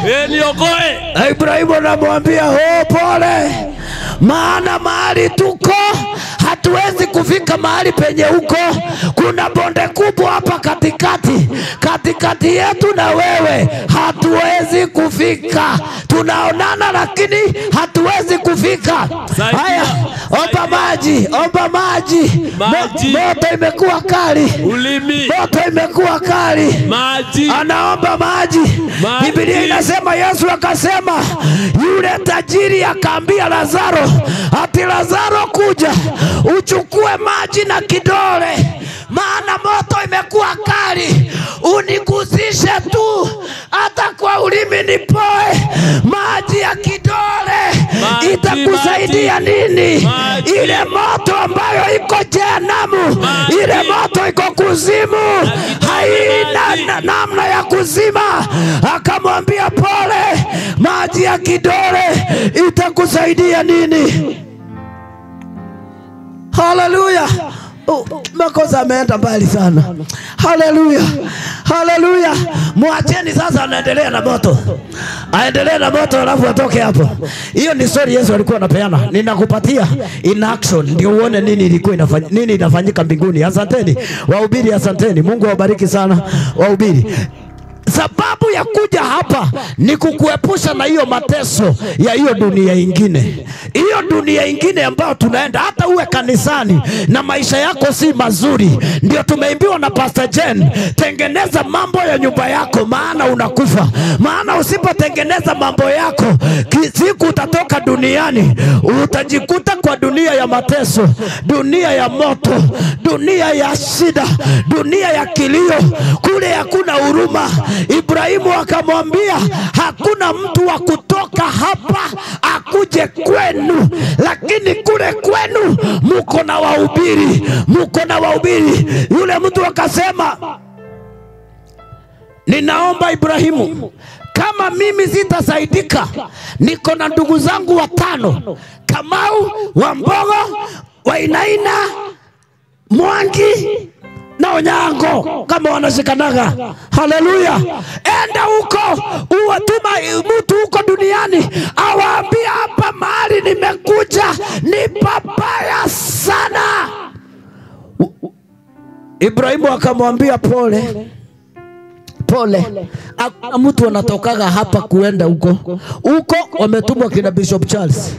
ehe, niokoe. Ibrahimu anamwambia oh, pole, maana mahali tuko hatuwezi kufika mahali penye huko. Kuna bonde kubwa hapa katikati, katikati yetu na wewe hatuwezi kufika. Tunaonana lakini hatuwezi kufika. Haya, omba maji, omba maji. Moto imekuwa kali, ulimi, moto imekuwa kali, maji. Anaomba maji. Biblia inasema Yesu akasema, yule tajiri akaambia Lazaro, ati Lazaro kuja uchukue maji na kidole, maana moto imekuwa kali, unigusishe tu hata kwa ulimi nipoe. Maji ya kidole itakusaidia nini? Ile moto ambayo iko jehanamu, ile moto iko kuzimu, haina namna ya kuzima. Akamwambia pole, maji ya kidole itakusaidia nini? Haleluya. Makosa ameenda mbali sana. Haleluya, haleluya. Mwacheni sasa, anaendelea na moto, aendelee na moto alafu atoke hapo. Hiyo ni story Yesu alikuwa anapeana. Ninakupatia in action ndio uone nini ilikuwa inafanyika, nini inafanyika mbinguni. Asanteni wahubiri, asanteni. Mungu awabariki sana wahubiri. Sababu ya kuja hapa ni kukuepusha na hiyo mateso ya hiyo dunia ingine. Hiyo dunia ingine ambayo tunaenda, hata uwe kanisani na maisha yako si mazuri. Ndio tumeimbiwa na Pastor Jen, tengeneza mambo ya nyumba yako maana unakufa. Maana usipotengeneza mambo yako, siku utatoka duniani, utajikuta kwa dunia ya mateso, dunia ya moto, dunia ya shida, dunia ya kilio. Kule hakuna huruma. Ibrahimu akamwambia hakuna mtu wa kutoka hapa akuje kwenu, lakini kule kwenu muko na wahubiri, muko na wahubiri. Yule mtu akasema, ninaomba Ibrahimu, kama mimi sitasaidika, niko na ndugu zangu watano, Kamau, Wambogo, Wainaina, Mwangi na Onyango, kama wanashikanaga. Haleluya. Enda huko, uwatuma mtu huko duniani awaambie hapa mahali nimekuja ni pabaya sana. Ibrahimu akamwambia pole, pole. Hakuna mtu anatokaga hapa kuenda huko. Huko wametumwa kina Bishop Charles,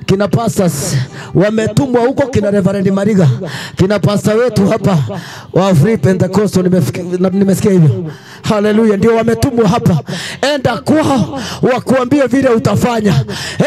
kina pastors, wametumwa huko kina Reverend Mariga, kina pastor wetu hapa wa Free Pentecostal, nimesikia hivyo. Haleluya, ndio wametumwa hapa. Enda kwao wakuambie vile utafanya.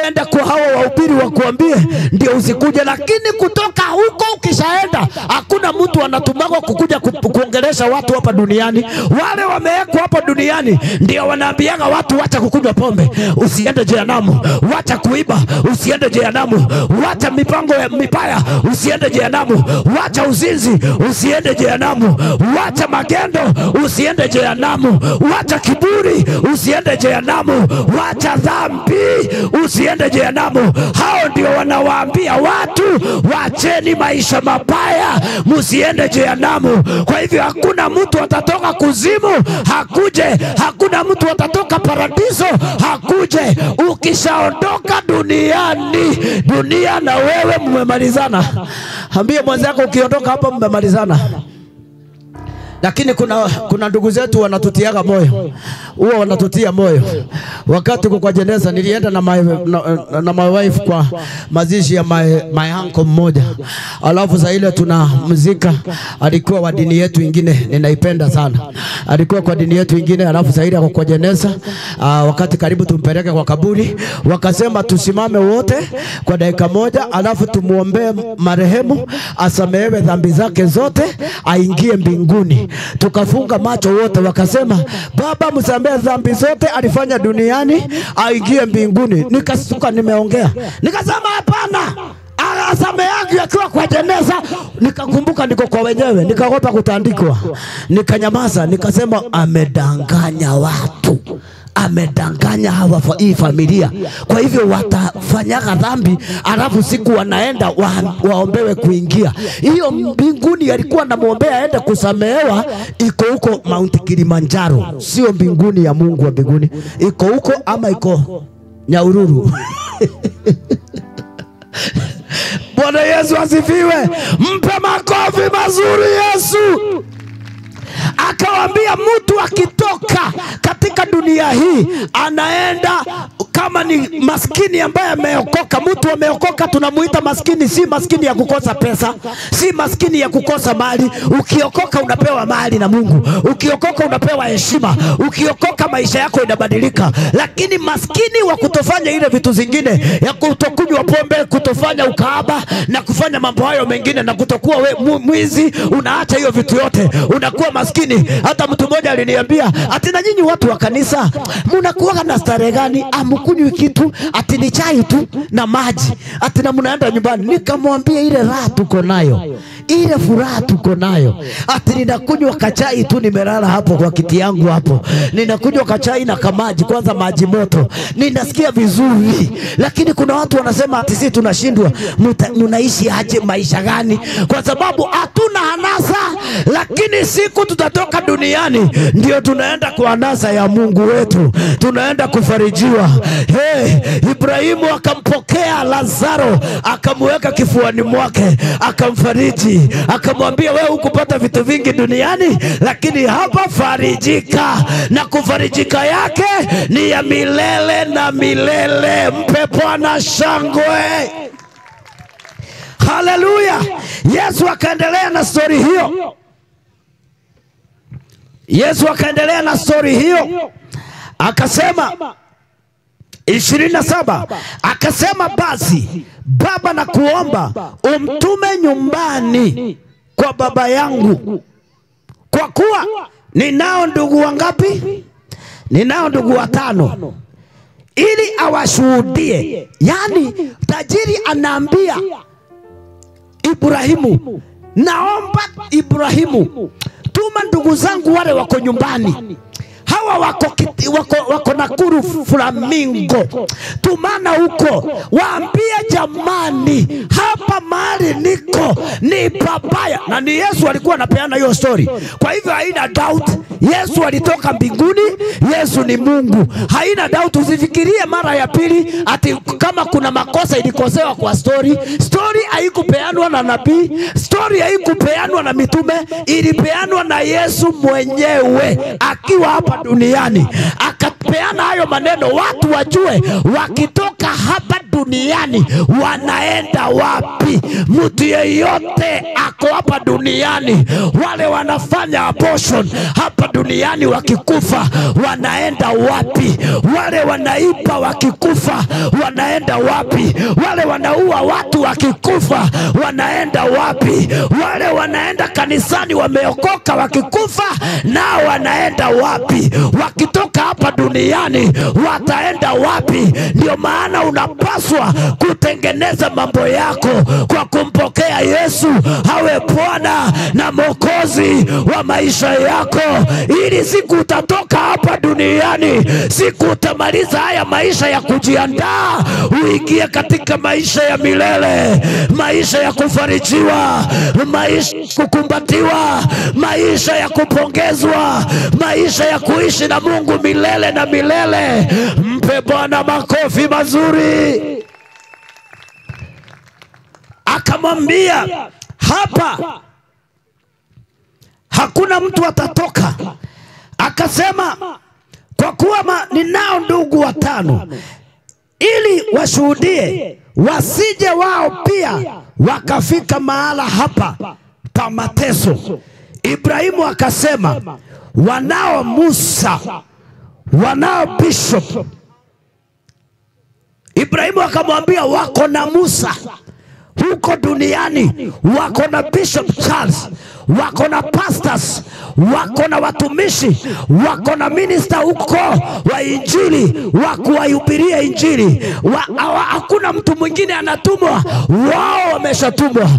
Enda kwa hawa wahubiri wakuambie ndio usikuje. Lakini kutoka huko ukishaenda, hakuna mtu anatumwa kukuja kuongelesha watu hapa duniani. Wale wamewekwa hapa duniani ndio wanaambiaga watu wacha kukunywa pombe, usiende jehanamu, wacha kuiba, usiende jehanamu, wacha mipango ya mipaya, usiende jehanamu, wacha uzinzi, usiende jehanamu, wacha magendo, usiende jehanamu, wacha kiburi, usiende jehanamu, wacha dhambi, usiende jehanamu. Hao ndio wanawaambia watu wacheni maisha mabaya, msiende jehanamu. Kwa hivyo hakuna mtu atatoka kuzimu hakuje, hakuna mtu atatoka paradiso hakuje. Ukishaondoka duniani, dunia na wewe mmemalizana. Ambie mwenzako ukiondoka hapa mmemalizana. Lakini kuna ndugu zetu wanatutiaga moyo. Huwa wanatutia moyo. Wakati kwa jeneza nilienda na my wife kwa mazishi ya my uncle mmoja. Alafu za ile tunamzika, alikuwa wa dini yetu ingine, ninaipenda sana. Alikuwa kwa dini yetu ingine, alafu za ile kwa jeneza, wakati karibu tumpeleke kwa kaburi, wakasema tusimame wote kwa dakika moja, alafu tumuombee marehemu asamehewe dhambi zake zote, aingie mbinguni. Tukafunga macho wote, wakasema baba msamehe dhambi zote alifanya duniani aingie mbinguni. Nikasuka nimeongea, nikasema hapana, asameheagi akiwa kwa jeneza. Nikakumbuka niko kwa wenyewe, nikaogopa kutandikwa, nikanyamaza. Nikasema amedanganya watu, amedanganya hawa hii familia. Kwa hivyo watafanyaga dhambi, alafu siku wanaenda waombewe kuingia hiyo mbinguni. Alikuwa anamuombea aende kusamehewa, iko huko Mount Kilimanjaro, sio mbinguni ya Mungu wa mbinguni. Iko huko ama iko Nyahururu. Bwana Yesu asifiwe. Mpe makofi mazuri Yesu. Akawambia mtu akitoka katika dunia hii anaenda kama ni maskini ambaye ameokoka. Mtu ameokoka tunamuita maskini, si maskini ya kukosa pesa, si maskini ya kukosa mali. Ukiokoka unapewa mali na Mungu, ukiokoka unapewa heshima, ukiokoka maisha yako inabadilika. Lakini maskini wa kutofanya ile vitu zingine, ya kutokunywa pombe, kutofanya ukahaba na kufanya mambo hayo mengine na kutokuwa mwizi, unaacha hiyo vitu yote, unakuwa maskini. Hata mtu mmoja aliniambia ati na nyinyi watu wa kanisa mnakuwa na starehe gani? Hamkunywi kitu, ati ni chai tu na maji, ati na mnaenda nyumbani. Nikamwambia ile raha tuko nayo, ile furaha tuko nayo, ati ninakunywa kachai tu, nimelala hapo kwa kiti yangu hapo, ninakunywa kachai na kamaji, kwanza maji moto, ninasikia vizuri. Lakini kuna watu wanasema ati sisi tunashindwa. Mnaishi aje, maisha gani? Kwa sababu hatuna hanasa. Lakini siku tutatoka duniani ndio tunaenda kwa anasa ya Mungu wetu, tunaenda kufarijiwa. Hey, Ibrahimu akampokea Lazaro, akamweka kifuani mwake, akamfariji, akamwambia wewe hukupata vitu vingi duniani, lakini hapa farijika, na kufarijika yake ni ya milele na milele. Mpe Bwana shangwe. Haleluya. Yesu akaendelea na story hiyo. Yesu akaendelea na story hiyo, akasema 27, akasema basi baba, na kuomba umtume nyumbani kwa baba yangu, kwa kuwa ninao ndugu wangapi? Ninao ndugu watano, ili awashuhudie. Yani tajiri anaambia Ibrahimu, naomba Ibrahimu, tuma ndugu zangu wale wako nyumbani, hawa wako Nakuru Flamingo, tumana huko, waambie jamani, hapa mahali niko ni papaya. Na ni Yesu alikuwa anapeana hiyo story. Kwa hivyo haina doubt, Yesu alitoka mbinguni, Yesu ni Mungu, haina doubt. Usifikirie mara ya pili ati kama kuna makosa ilikosewa kwa story. Story haikupeanwa na nabii, story haikupeanwa na mitume, ilipeanwa na Yesu mwenyewe akiwa hapa duniani. Akapeana hayo maneno watu wajue wakitoka hapa duniani wanaenda wapi. Mtu yeyote ako hapa duniani, wale wanafanya abortion hapa duniani wakikufa wanaenda wapi? Wale wanaiba wakikufa wanaenda wapi? Wale wanaua watu wakikufa wanaenda wapi? Wale wanaenda kanisani wameokoka wakikufa nao wanaenda wapi? Wakitoka hapa duniani wataenda wapi? Ndio maana unapaswa kutengeneza mambo yako kwa kumpokea Yesu awe Bwana na Mwokozi wa maisha yako, ili siku utatoka hapa duniani, siku utamaliza haya maisha ya kujiandaa, uingie katika maisha ya milele, maisha ya kufarijiwa, maisha ya kukumbatiwa, maisha ya kupongezwa, maisha ya kuishi na Mungu milele na milele. Mpe Bwana makofi mazuri. Akamwambia hapa hakuna mtu atatoka. Akasema kwa kuwa ninao ndugu watano, ili washuhudie, wasije wao pia wakafika mahala hapa pa mateso. Ibrahimu akasema wanao Musa, wanao bishop. Ibrahimu akamwambia wako na Musa huko duniani, wako na Bishop Charles, wako na pastors, wako na watumishi, wako na minister huko wa injili, wa kuwahubiria injili. Hakuna mtu mwingine anatumwa, wao wameshatumwa.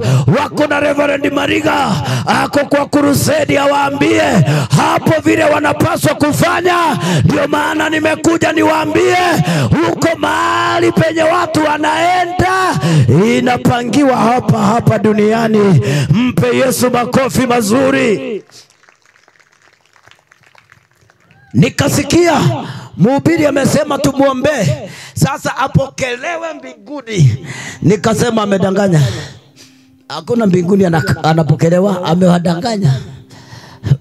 Wako na Reverend Mariga ako kwa crusade, awaambie hapo vile wanapaswa kufanya. Ndio maana nimekuja niwaambie, huko mahali penye watu wanaenda inapangiwa hapa hapa duniani. Mpe Yesu makofi mazuri. Nikasikia mhubiri amesema tumuombe sasa apokelewe mbinguni. Nikasema amedanganya. Hakuna mbinguni anapokelewa, amewadanganya.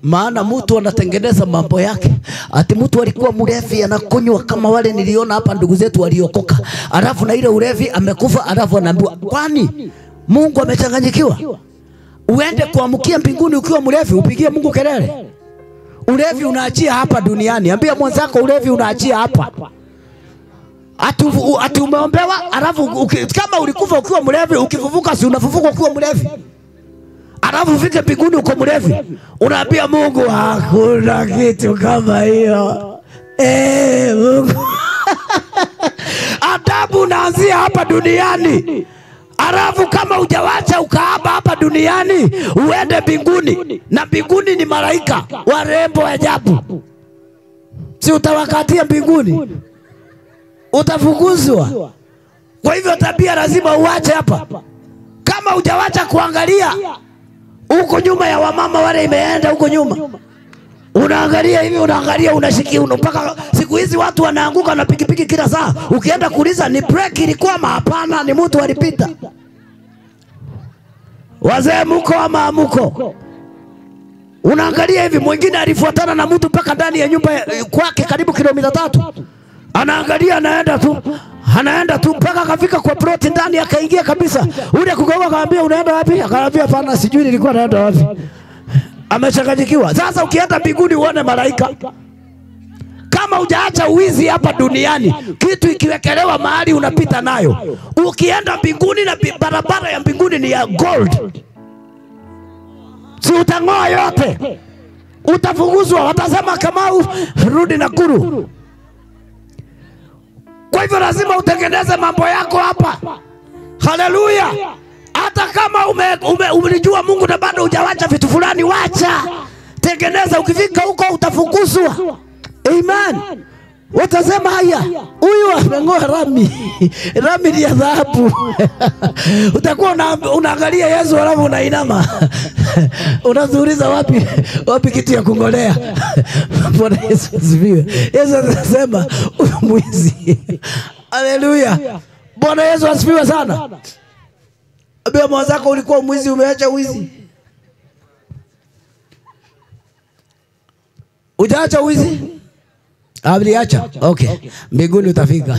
Maana mtu anatengeneza mambo yake. Ati mtu alikuwa mlevi anakunywa kama wale niliona hapa ndugu zetu waliokoka. Alafu na ile ulevi amekufa, alafu anaambiwa kwani Mungu amechanganyikiwa? Uende kuamkia mbinguni ukiwa mlevi, upigie Mungu kelele. Ulevi unaachia hapa duniani. Ambia mwenzako ulevi unaachia hapa. Ati umeombewa, alafu kama ulikufa ukiwa mlevi, ukifufuka si unafufuka ukiwa mlevi. Alafu ufike mbinguni uko mlevi, unaambia Mungu hakuna kitu kama hiyo. Mungu. Adabu unaanzia hapa duniani. Alafu kama hujawacha ukaaba hapa duniani, uende mbinguni. Na mbinguni ni malaika warembo ajabu. Si utawakatia mbinguni? Utafukuzwa. Kwa hivyo tabia lazima uache hapa. Kama hujawacha kuangalia huko nyuma ya wamama wale imeenda huko nyuma, unaangalia hivi, unaangalia, unashikia mpaka siku hizi watu wanaanguka na pikipiki kila saa. Ukienda kuuliza ni break ilikwama? Hapana, ni mtu alipita. Wazee mko ama mko? Unaangalia hivi, mwingine alifuatana na mtu mpaka ndani ya nyumba kwake karibu kilomita 3. Anaangalia, anaenda tu, anaenda tu mpaka akafika kwa plot ndani, akaingia kabisa. Ule kugoga akamwambia unaenda wapi? Akamwambia hapana, sijui nilikuwa naenda wapi. Amechanganyikiwa. Sasa ukienda mbinguni uone malaika. Kama hujaacha uwizi hapa duniani, kitu ikiwekelewa mahali unapita nayo. Ukienda mbinguni na barabara ya mbinguni ni ya gold, si utangoa yote? Utafukuzwa, watasema Kamau rudi Nakuru. Kwa hivyo lazima utengeneze mambo yako hapa. Haleluya. Hata kama umelijua Mungu na bado hujawacha vitu fulani, wacha. Tengeneza, ukifika huko utafukuzwa. Amen. Watasema haya, huyu amengoa rami. Rami ni ya dhahabu. Utakuwa unaangalia Yesu alafu unainama. Unazuuliza wapi kitu ya kungolea. Bwana Yesu asifiwe. Yesu anasema huyu mwizi. Haleluya. Bwana Yesu asifiwe sana. Ambia mwenzako ulikuwa mwizi, umeacha wizi. Hujaacha wizi? Aliacha. Okay. Mbinguni utafika.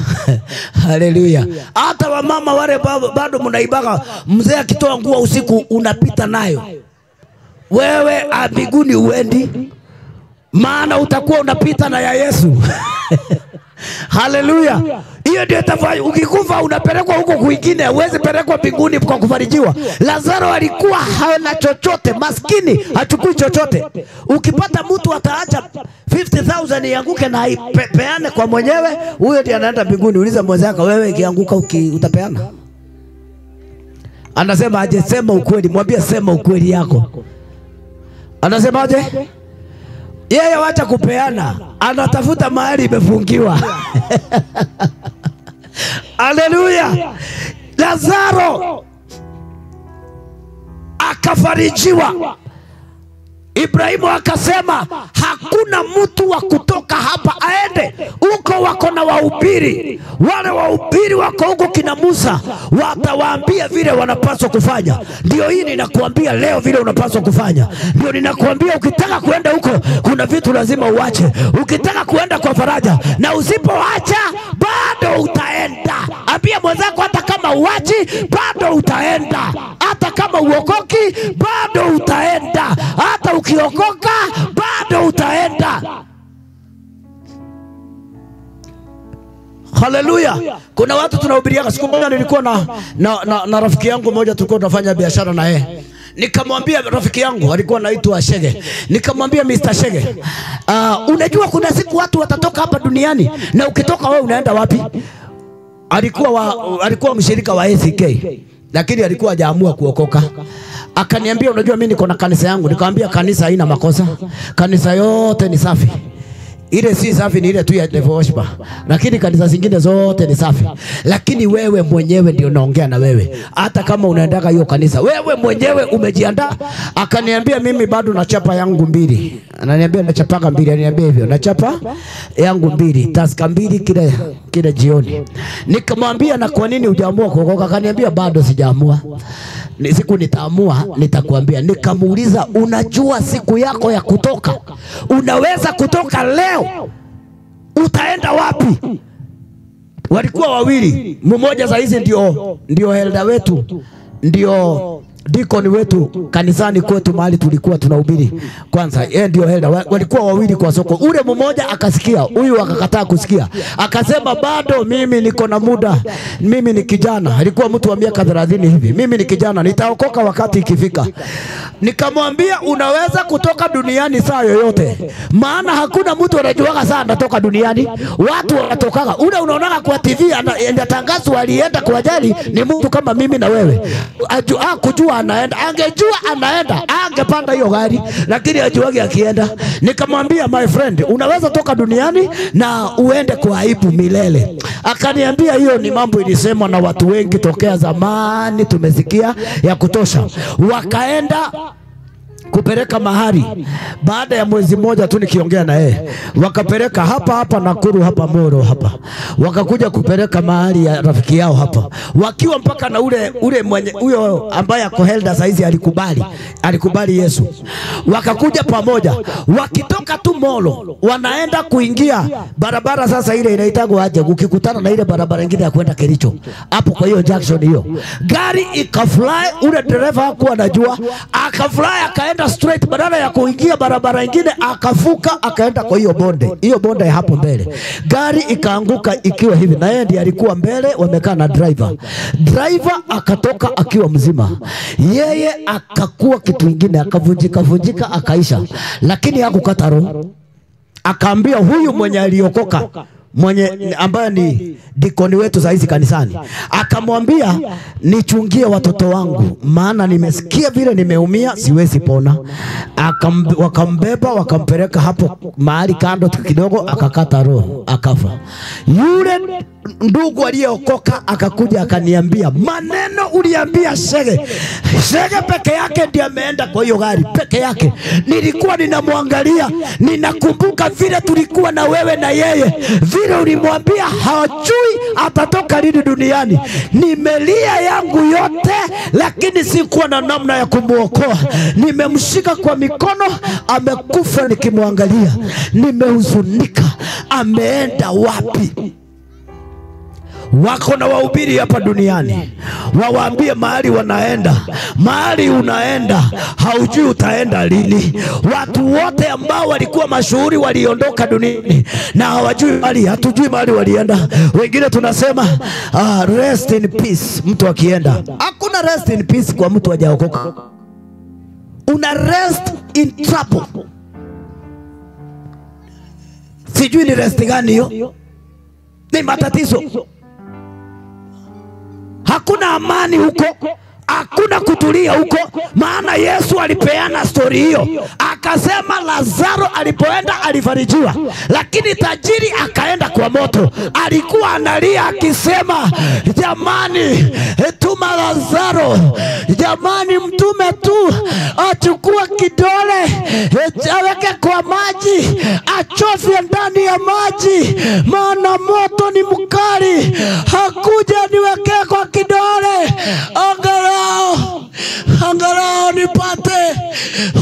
Haleluya. Hata wamama wale bado mnaibaga, mzee akitoa nguo usiku unapita nayo. Wewe mbinguni uendi, maana utakuwa unapita na ya Yesu. Haleluya. Hiyo ndio itafanya ukikufa unapelekwa huko kwingine, huwezi pelekwa mbinguni kwa kufarijiwa. Lazaro alikuwa hana chochote, maskini, hachukui chochote. Ukipata mtu ataacha 50,000 ianguke na aipeane kwa mwenyewe, huyo ndiye anaenda mbinguni. Uliza mwenzako, wewe ikianguka utapeana? Anasema aje? Sema ukweli. Mwambie sema ukweli yako. Anasema aje? Yeye wacha kupeana, anatafuta mahali imefungiwa. Haleluya. Lazaro akafarijiwa. Ibrahimu akasema hakuna mtu wa kutoka hapa aende huko. Wako na wahubiri, wale wahubiri wako huko kina Musa, watawaambia vile wanapaswa kufanya. Ndio hii ninakuambia leo vile unapaswa kufanya. Ndio ninakuambia ukitaka kuenda huko kuna vitu lazima uache. Ukitaka kuenda kwa faraja, na usipoacha bado utaenda. Ambia mwenzako hata kama uachi bado utaenda. Hata kama uokoki bado utaenda. Hata ukiokoka bado utaenda. Haleluya. Kuna watu tunahubiria. Siku moja nilikuwa na rafiki yangu mmoja, tulikuwa tunafanya biashara na yeye. Nikamwambia rafiki yangu alikuwa anaitwa Shege, nikamwambia Mr. Shege, unajua kuna siku watu watatoka hapa duniani, na ukitoka wewe unaenda wapi? Alikuwa mshirika wa ACK, lakini alikuwa hajaamua kuokoka. Akaniambia unajua mimi niko na kanisa yangu. Nikamwambia kanisa haina makosa, kanisa yote ni safi. Ile si safi ni ile tu ya Devil Worshiper, lakini kanisa zingine zote ni safi. Lakini wewe mwenyewe ndio naongea na wewe, hata kama unaendaga hiyo kanisa, wewe mwenyewe umejiandaa. Akaniambia mimi bado nachapa yangu mbili. Ananiambia nachapaka mbili, ananiambia hivyo, nachapa yangu mbili, taska mbili kila jioni. Nikamwambia na kwa nini hujaamua kuokoka? Akaniambia bado sijaamua. Ni siku nitaamua nitakwambia. Nikamuuliza unajua siku yako ya kutoka, unaweza kutoka leo, utaenda wapi? Walikuwa wawili, mmoja saa hizi ndio elder wetu, ndio deacon wetu kanisani kwetu mahali tulikuwa tunahubiri kwanza, yeye ndio elder. Walikuwa wawili kwa soko. Ule mmoja akasikia, huyu akakataa kusikia. Akasema bado mimi niko na muda, mimi ni kijana. Alikuwa mtu wa miaka 30 hivi. Mimi ni kijana, nitaokoka wakati ikifika. Nikamwambia unaweza kutoka duniani saa yoyote, maana hakuna mtu anajuaga saa anatoka duniani. Watu wanatokaga. Ule unaonaga kwa TV anatangazwa alienda kwa ajali, ni mtu kama mimi na wewe. Kujua anaenda, angejua anaenda angepanda hiyo gari, lakini ajuage akienda. Nikamwambia my friend, unaweza toka duniani na uende kwa aibu milele. Akaniambia hiyo ni mambo ilisemwa na watu wengi tokea zamani, tumesikia ya kutosha. Wakaenda kupeleka mahari. Baada ya mwezi mmoja tu nikiongea na yeye, wakapeleka hapa hapa Nakuru, hapa Moro hapa. Wakakuja kupeleka mahari ya rafiki yao hapa, wakiwa mpaka na ule mwenye huyo ambaye ako elder saizi alikubali Yesu. Wakakuja pamoja, wakitoka tu Molo wanaenda kuingia barabara sasa ile inaitagwa aje, ukikutana na ile barabara nyingine ya kwenda Kericho hapo, kwa hiyo junction hiyo, gari ikafly. Ule dereva hakuwa anajua, akafly akaenda straight, badala ya kuingia barabara nyingine akafuka akaenda kwa hiyo bonde, hiyo bonde ya hapo mbele. Gari ikaanguka ikiwa hivi, na yeye ndiye alikuwa mbele, wamekaa na driver. Driver akatoka akiwa mzima, yeye akakuwa kitu kingine, akavunjika vunjika akaisha, lakini hakukata roho. Akaambia huyu mwenye aliokoka, mwenye ambaye ni dikoni wetu saa hizi kanisani, akamwambia nichungie watoto wangu, maana nimesikia vile nimeumia, siwezi pona. Wakambeba wakampeleka hapo mahali kando kidogo, akakata roho akafa. Yule ndugu aliyeokoka akakuja akaniambia, maneno uliambia Shege, Shege peke yake ndiye ameenda kwa hiyo gari peke yake. Nilikuwa ninamwangalia, ninakumbuka vile tulikuwa na wewe na yeye, vile ulimwambia hajui atatoka lini duniani. Nimelia yangu yote, lakini sikuwa na namna ya kumuokoa. Nimemshika kwa mikono, amekufa nikimwangalia. Nimehuzunika, ameenda wapi? Wako na wahubiri hapa duniani, wawaambie mahali wanaenda. Mahali unaenda haujui utaenda lini. Watu wote ambao walikuwa mashuhuri waliondoka duniani na hawajui mahali, hatujui mahali walienda. Wengine tunasema rest in peace mtu akienda. Hakuna rest in peace kwa mtu hajaokoka. Una rest in trouble. Sijui ni rest gani hiyo. Ni matatizo. Hakuna amani huko, hakuna kutulia huko, maana Yesu alipeana story hiyo. Akasema Lazaro alipoenda alifarijiwa, lakini tajiri akaenda kwa moto. Alikuwa analia akisema, jamani, tuma Lazaro, jamani, mtume tu achukue kidole aweke kwa maji, achofye ndani ya maji, maana moto ni mkali. Hakuja niweke kwa kidole, angalau nipate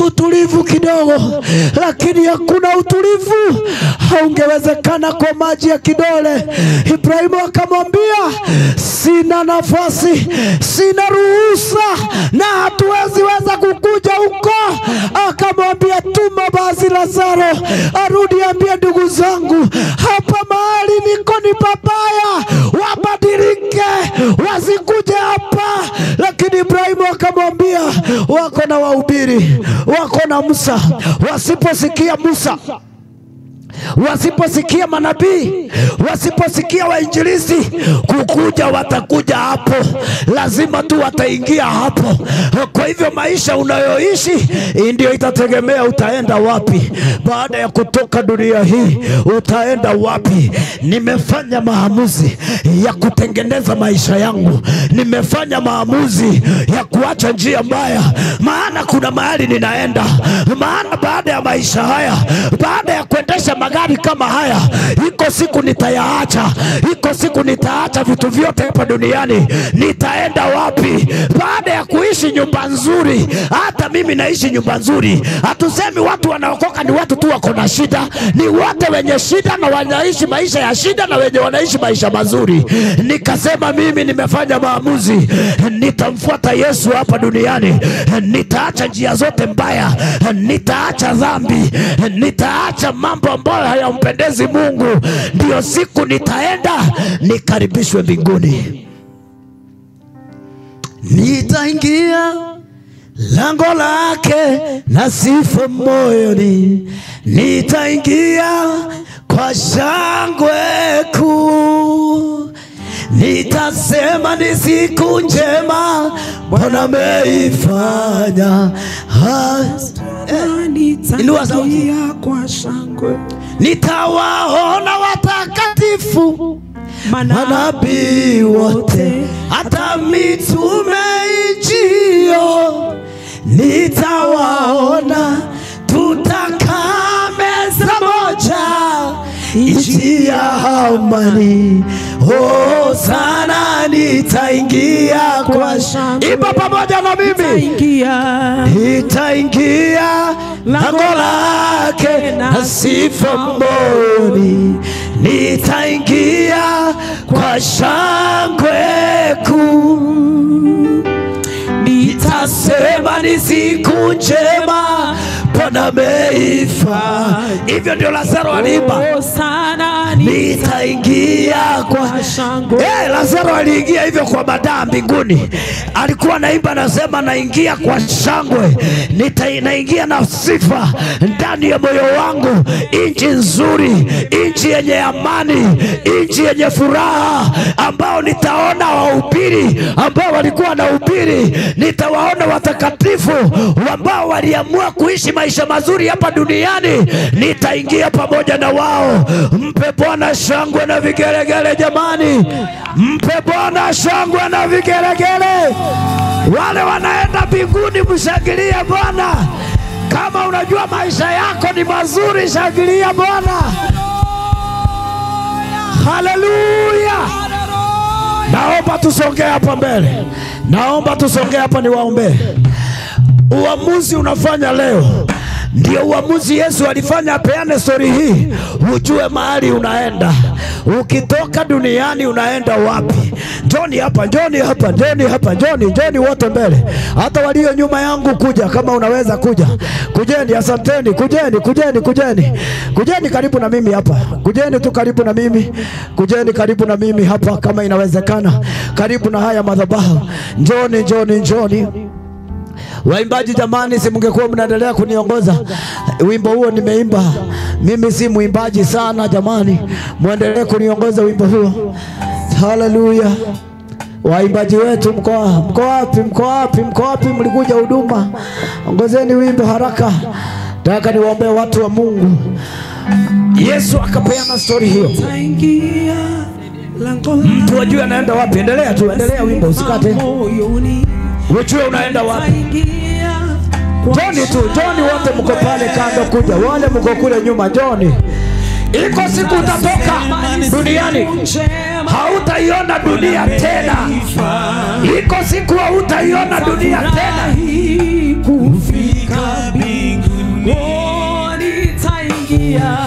utulivu kidogo. Lakini hakuna utulivu, haungewezekana kwa maji ya kidole. Ibrahimu akamwambia, sina nafasi, sina ruhusa, na hatuwezi weza kukuja huko. Akamwambia, tuma basi Lazaro arudi ambie ndugu zangu, hapa mahali niko ni pabaya, wabadilike, wasikuje hapa. Lakini Ibrahimu akamwambia, Akamwambia wako na wahubiri, wako na Musa. Wasiposikia Musa, wasiposikia manabii, wasiposikia wainjilisti, kukuja watakuja hapo, lazima tu wataingia hapo. Kwa hivyo maisha unayoishi ndio itategemea utaenda wapi baada ya kutoka dunia hii, utaenda wapi. Nimefanya maamuzi ya kutengeneza maisha yangu, nimefanya maamuzi ya kuacha njia mbaya, maana kuna mahali ninaenda. Maana baada ya maisha haya, baada ya kuendesha magari kama haya, iko siku nitayaacha, iko siku nitaacha vitu vyote hapa duniani. Nitaenda wapi baada ya kuishi nyumba nzuri? Hata mimi naishi nyumba nzuri. Hatusemi watu wanaokoka ni watu tu wako na shida, ni wote wenye shida na wanaishi maisha ya shida na wenye wanaishi maisha mazuri. Nikasema mimi nimefanya maamuzi, nitamfuata Yesu hapa duniani, nitaacha njia zote mbaya, nitaacha dhambi, nitaacha mambo ambayo hayampendezi Mungu, ndio siku nitaenda nikaribishwe mbinguni. Nitaingia lango lake na sifa moyoni, nitaingia kwa shangwe kuu, nitasema ni siku njema Bwana ameifanya. Inua sauti. Kwa shangwe nitawaona watakatifu, manabii wote, hata mitume ijio nitawaona, tutakaa meza moja nchi ya amani. Oh sana nitaingia kwa shangwe. Imba pamoja na mimi. Nitaingia lango lake na sifa moyoni, nitaingia kwa shangwe kuu, nitasema ni siku njema Bwana ameifanya. Hivyo ndio Lazaro aliimba. Nitaingia kwa shangwe. Lazaro aliingia hivyo kwa madaa mbinguni. Alikuwa naimba nasema naingia kwa shangwe, naingia na sifa ndani ya moyo wangu. Nchi nzuri, nchi yenye amani, nchi yenye furaha, ambao nitaona wahubiri ambao walikuwa wanahubiri, nitawaona watakatifu ambao waliamua kuishi maisha mazuri hapa duniani, nitaingia pamoja na wao. Mpe Bwana shangwe na vigelegele jamani, mpe Bwana shangwe na vigelegele. Wale wanaenda mbinguni mshangilie Bwana. Kama unajua maisha yako ni mazuri, shangilia Bwana. Haleluya. Naomba tusongee hapa mbele, naomba tusongee hapa niwaombee. Uamuzi unafanya leo ndio uamuzi Yesu alifanya apeane story hii, ujue mahali unaenda. Ukitoka duniani unaenda wapi? Njoni hapa, njoni hapa, njoni hapa, njoni, njoni wote mbele. Hata walio nyuma yangu kuja, kama unaweza kuja. Kujeni, asanteni, kujeni, kujeni, kujeni. Kujeni karibu na mimi hapa. Kujeni tu karibu na mimi. Kujeni karibu na mimi hapa kama inawezekana. Karibu na haya madhabahu. Njoni, njoni, njoni. Waimbaji jamani, si mngekuwa mnaendelea kuniongoza. Wimbo huo nimeimba. Mimi si mwimbaji sana jamani. Muendelee kuniongoza wimbo huo. Haleluya. Waimbaji wetu mko wapi? Mko wapi? Mko wapi? Mlikuja huduma. Ongozeni wimbo haraka. Nataka niwaombe watu wa Mungu. Yesu akapeana story hiyo. Mtu ajue anaenda wapi. Endelea tu, endelea wimbo usikate. Ujue unaenda wapi. Njoni tu, njoni wote mko pale kando kuja. Wale mko kule nyuma, njoni. Iko siku utatoka duniani, hautaiona dunia tena. Iko siku hautaiona dunia tena. Kufika mbinguni nitaingia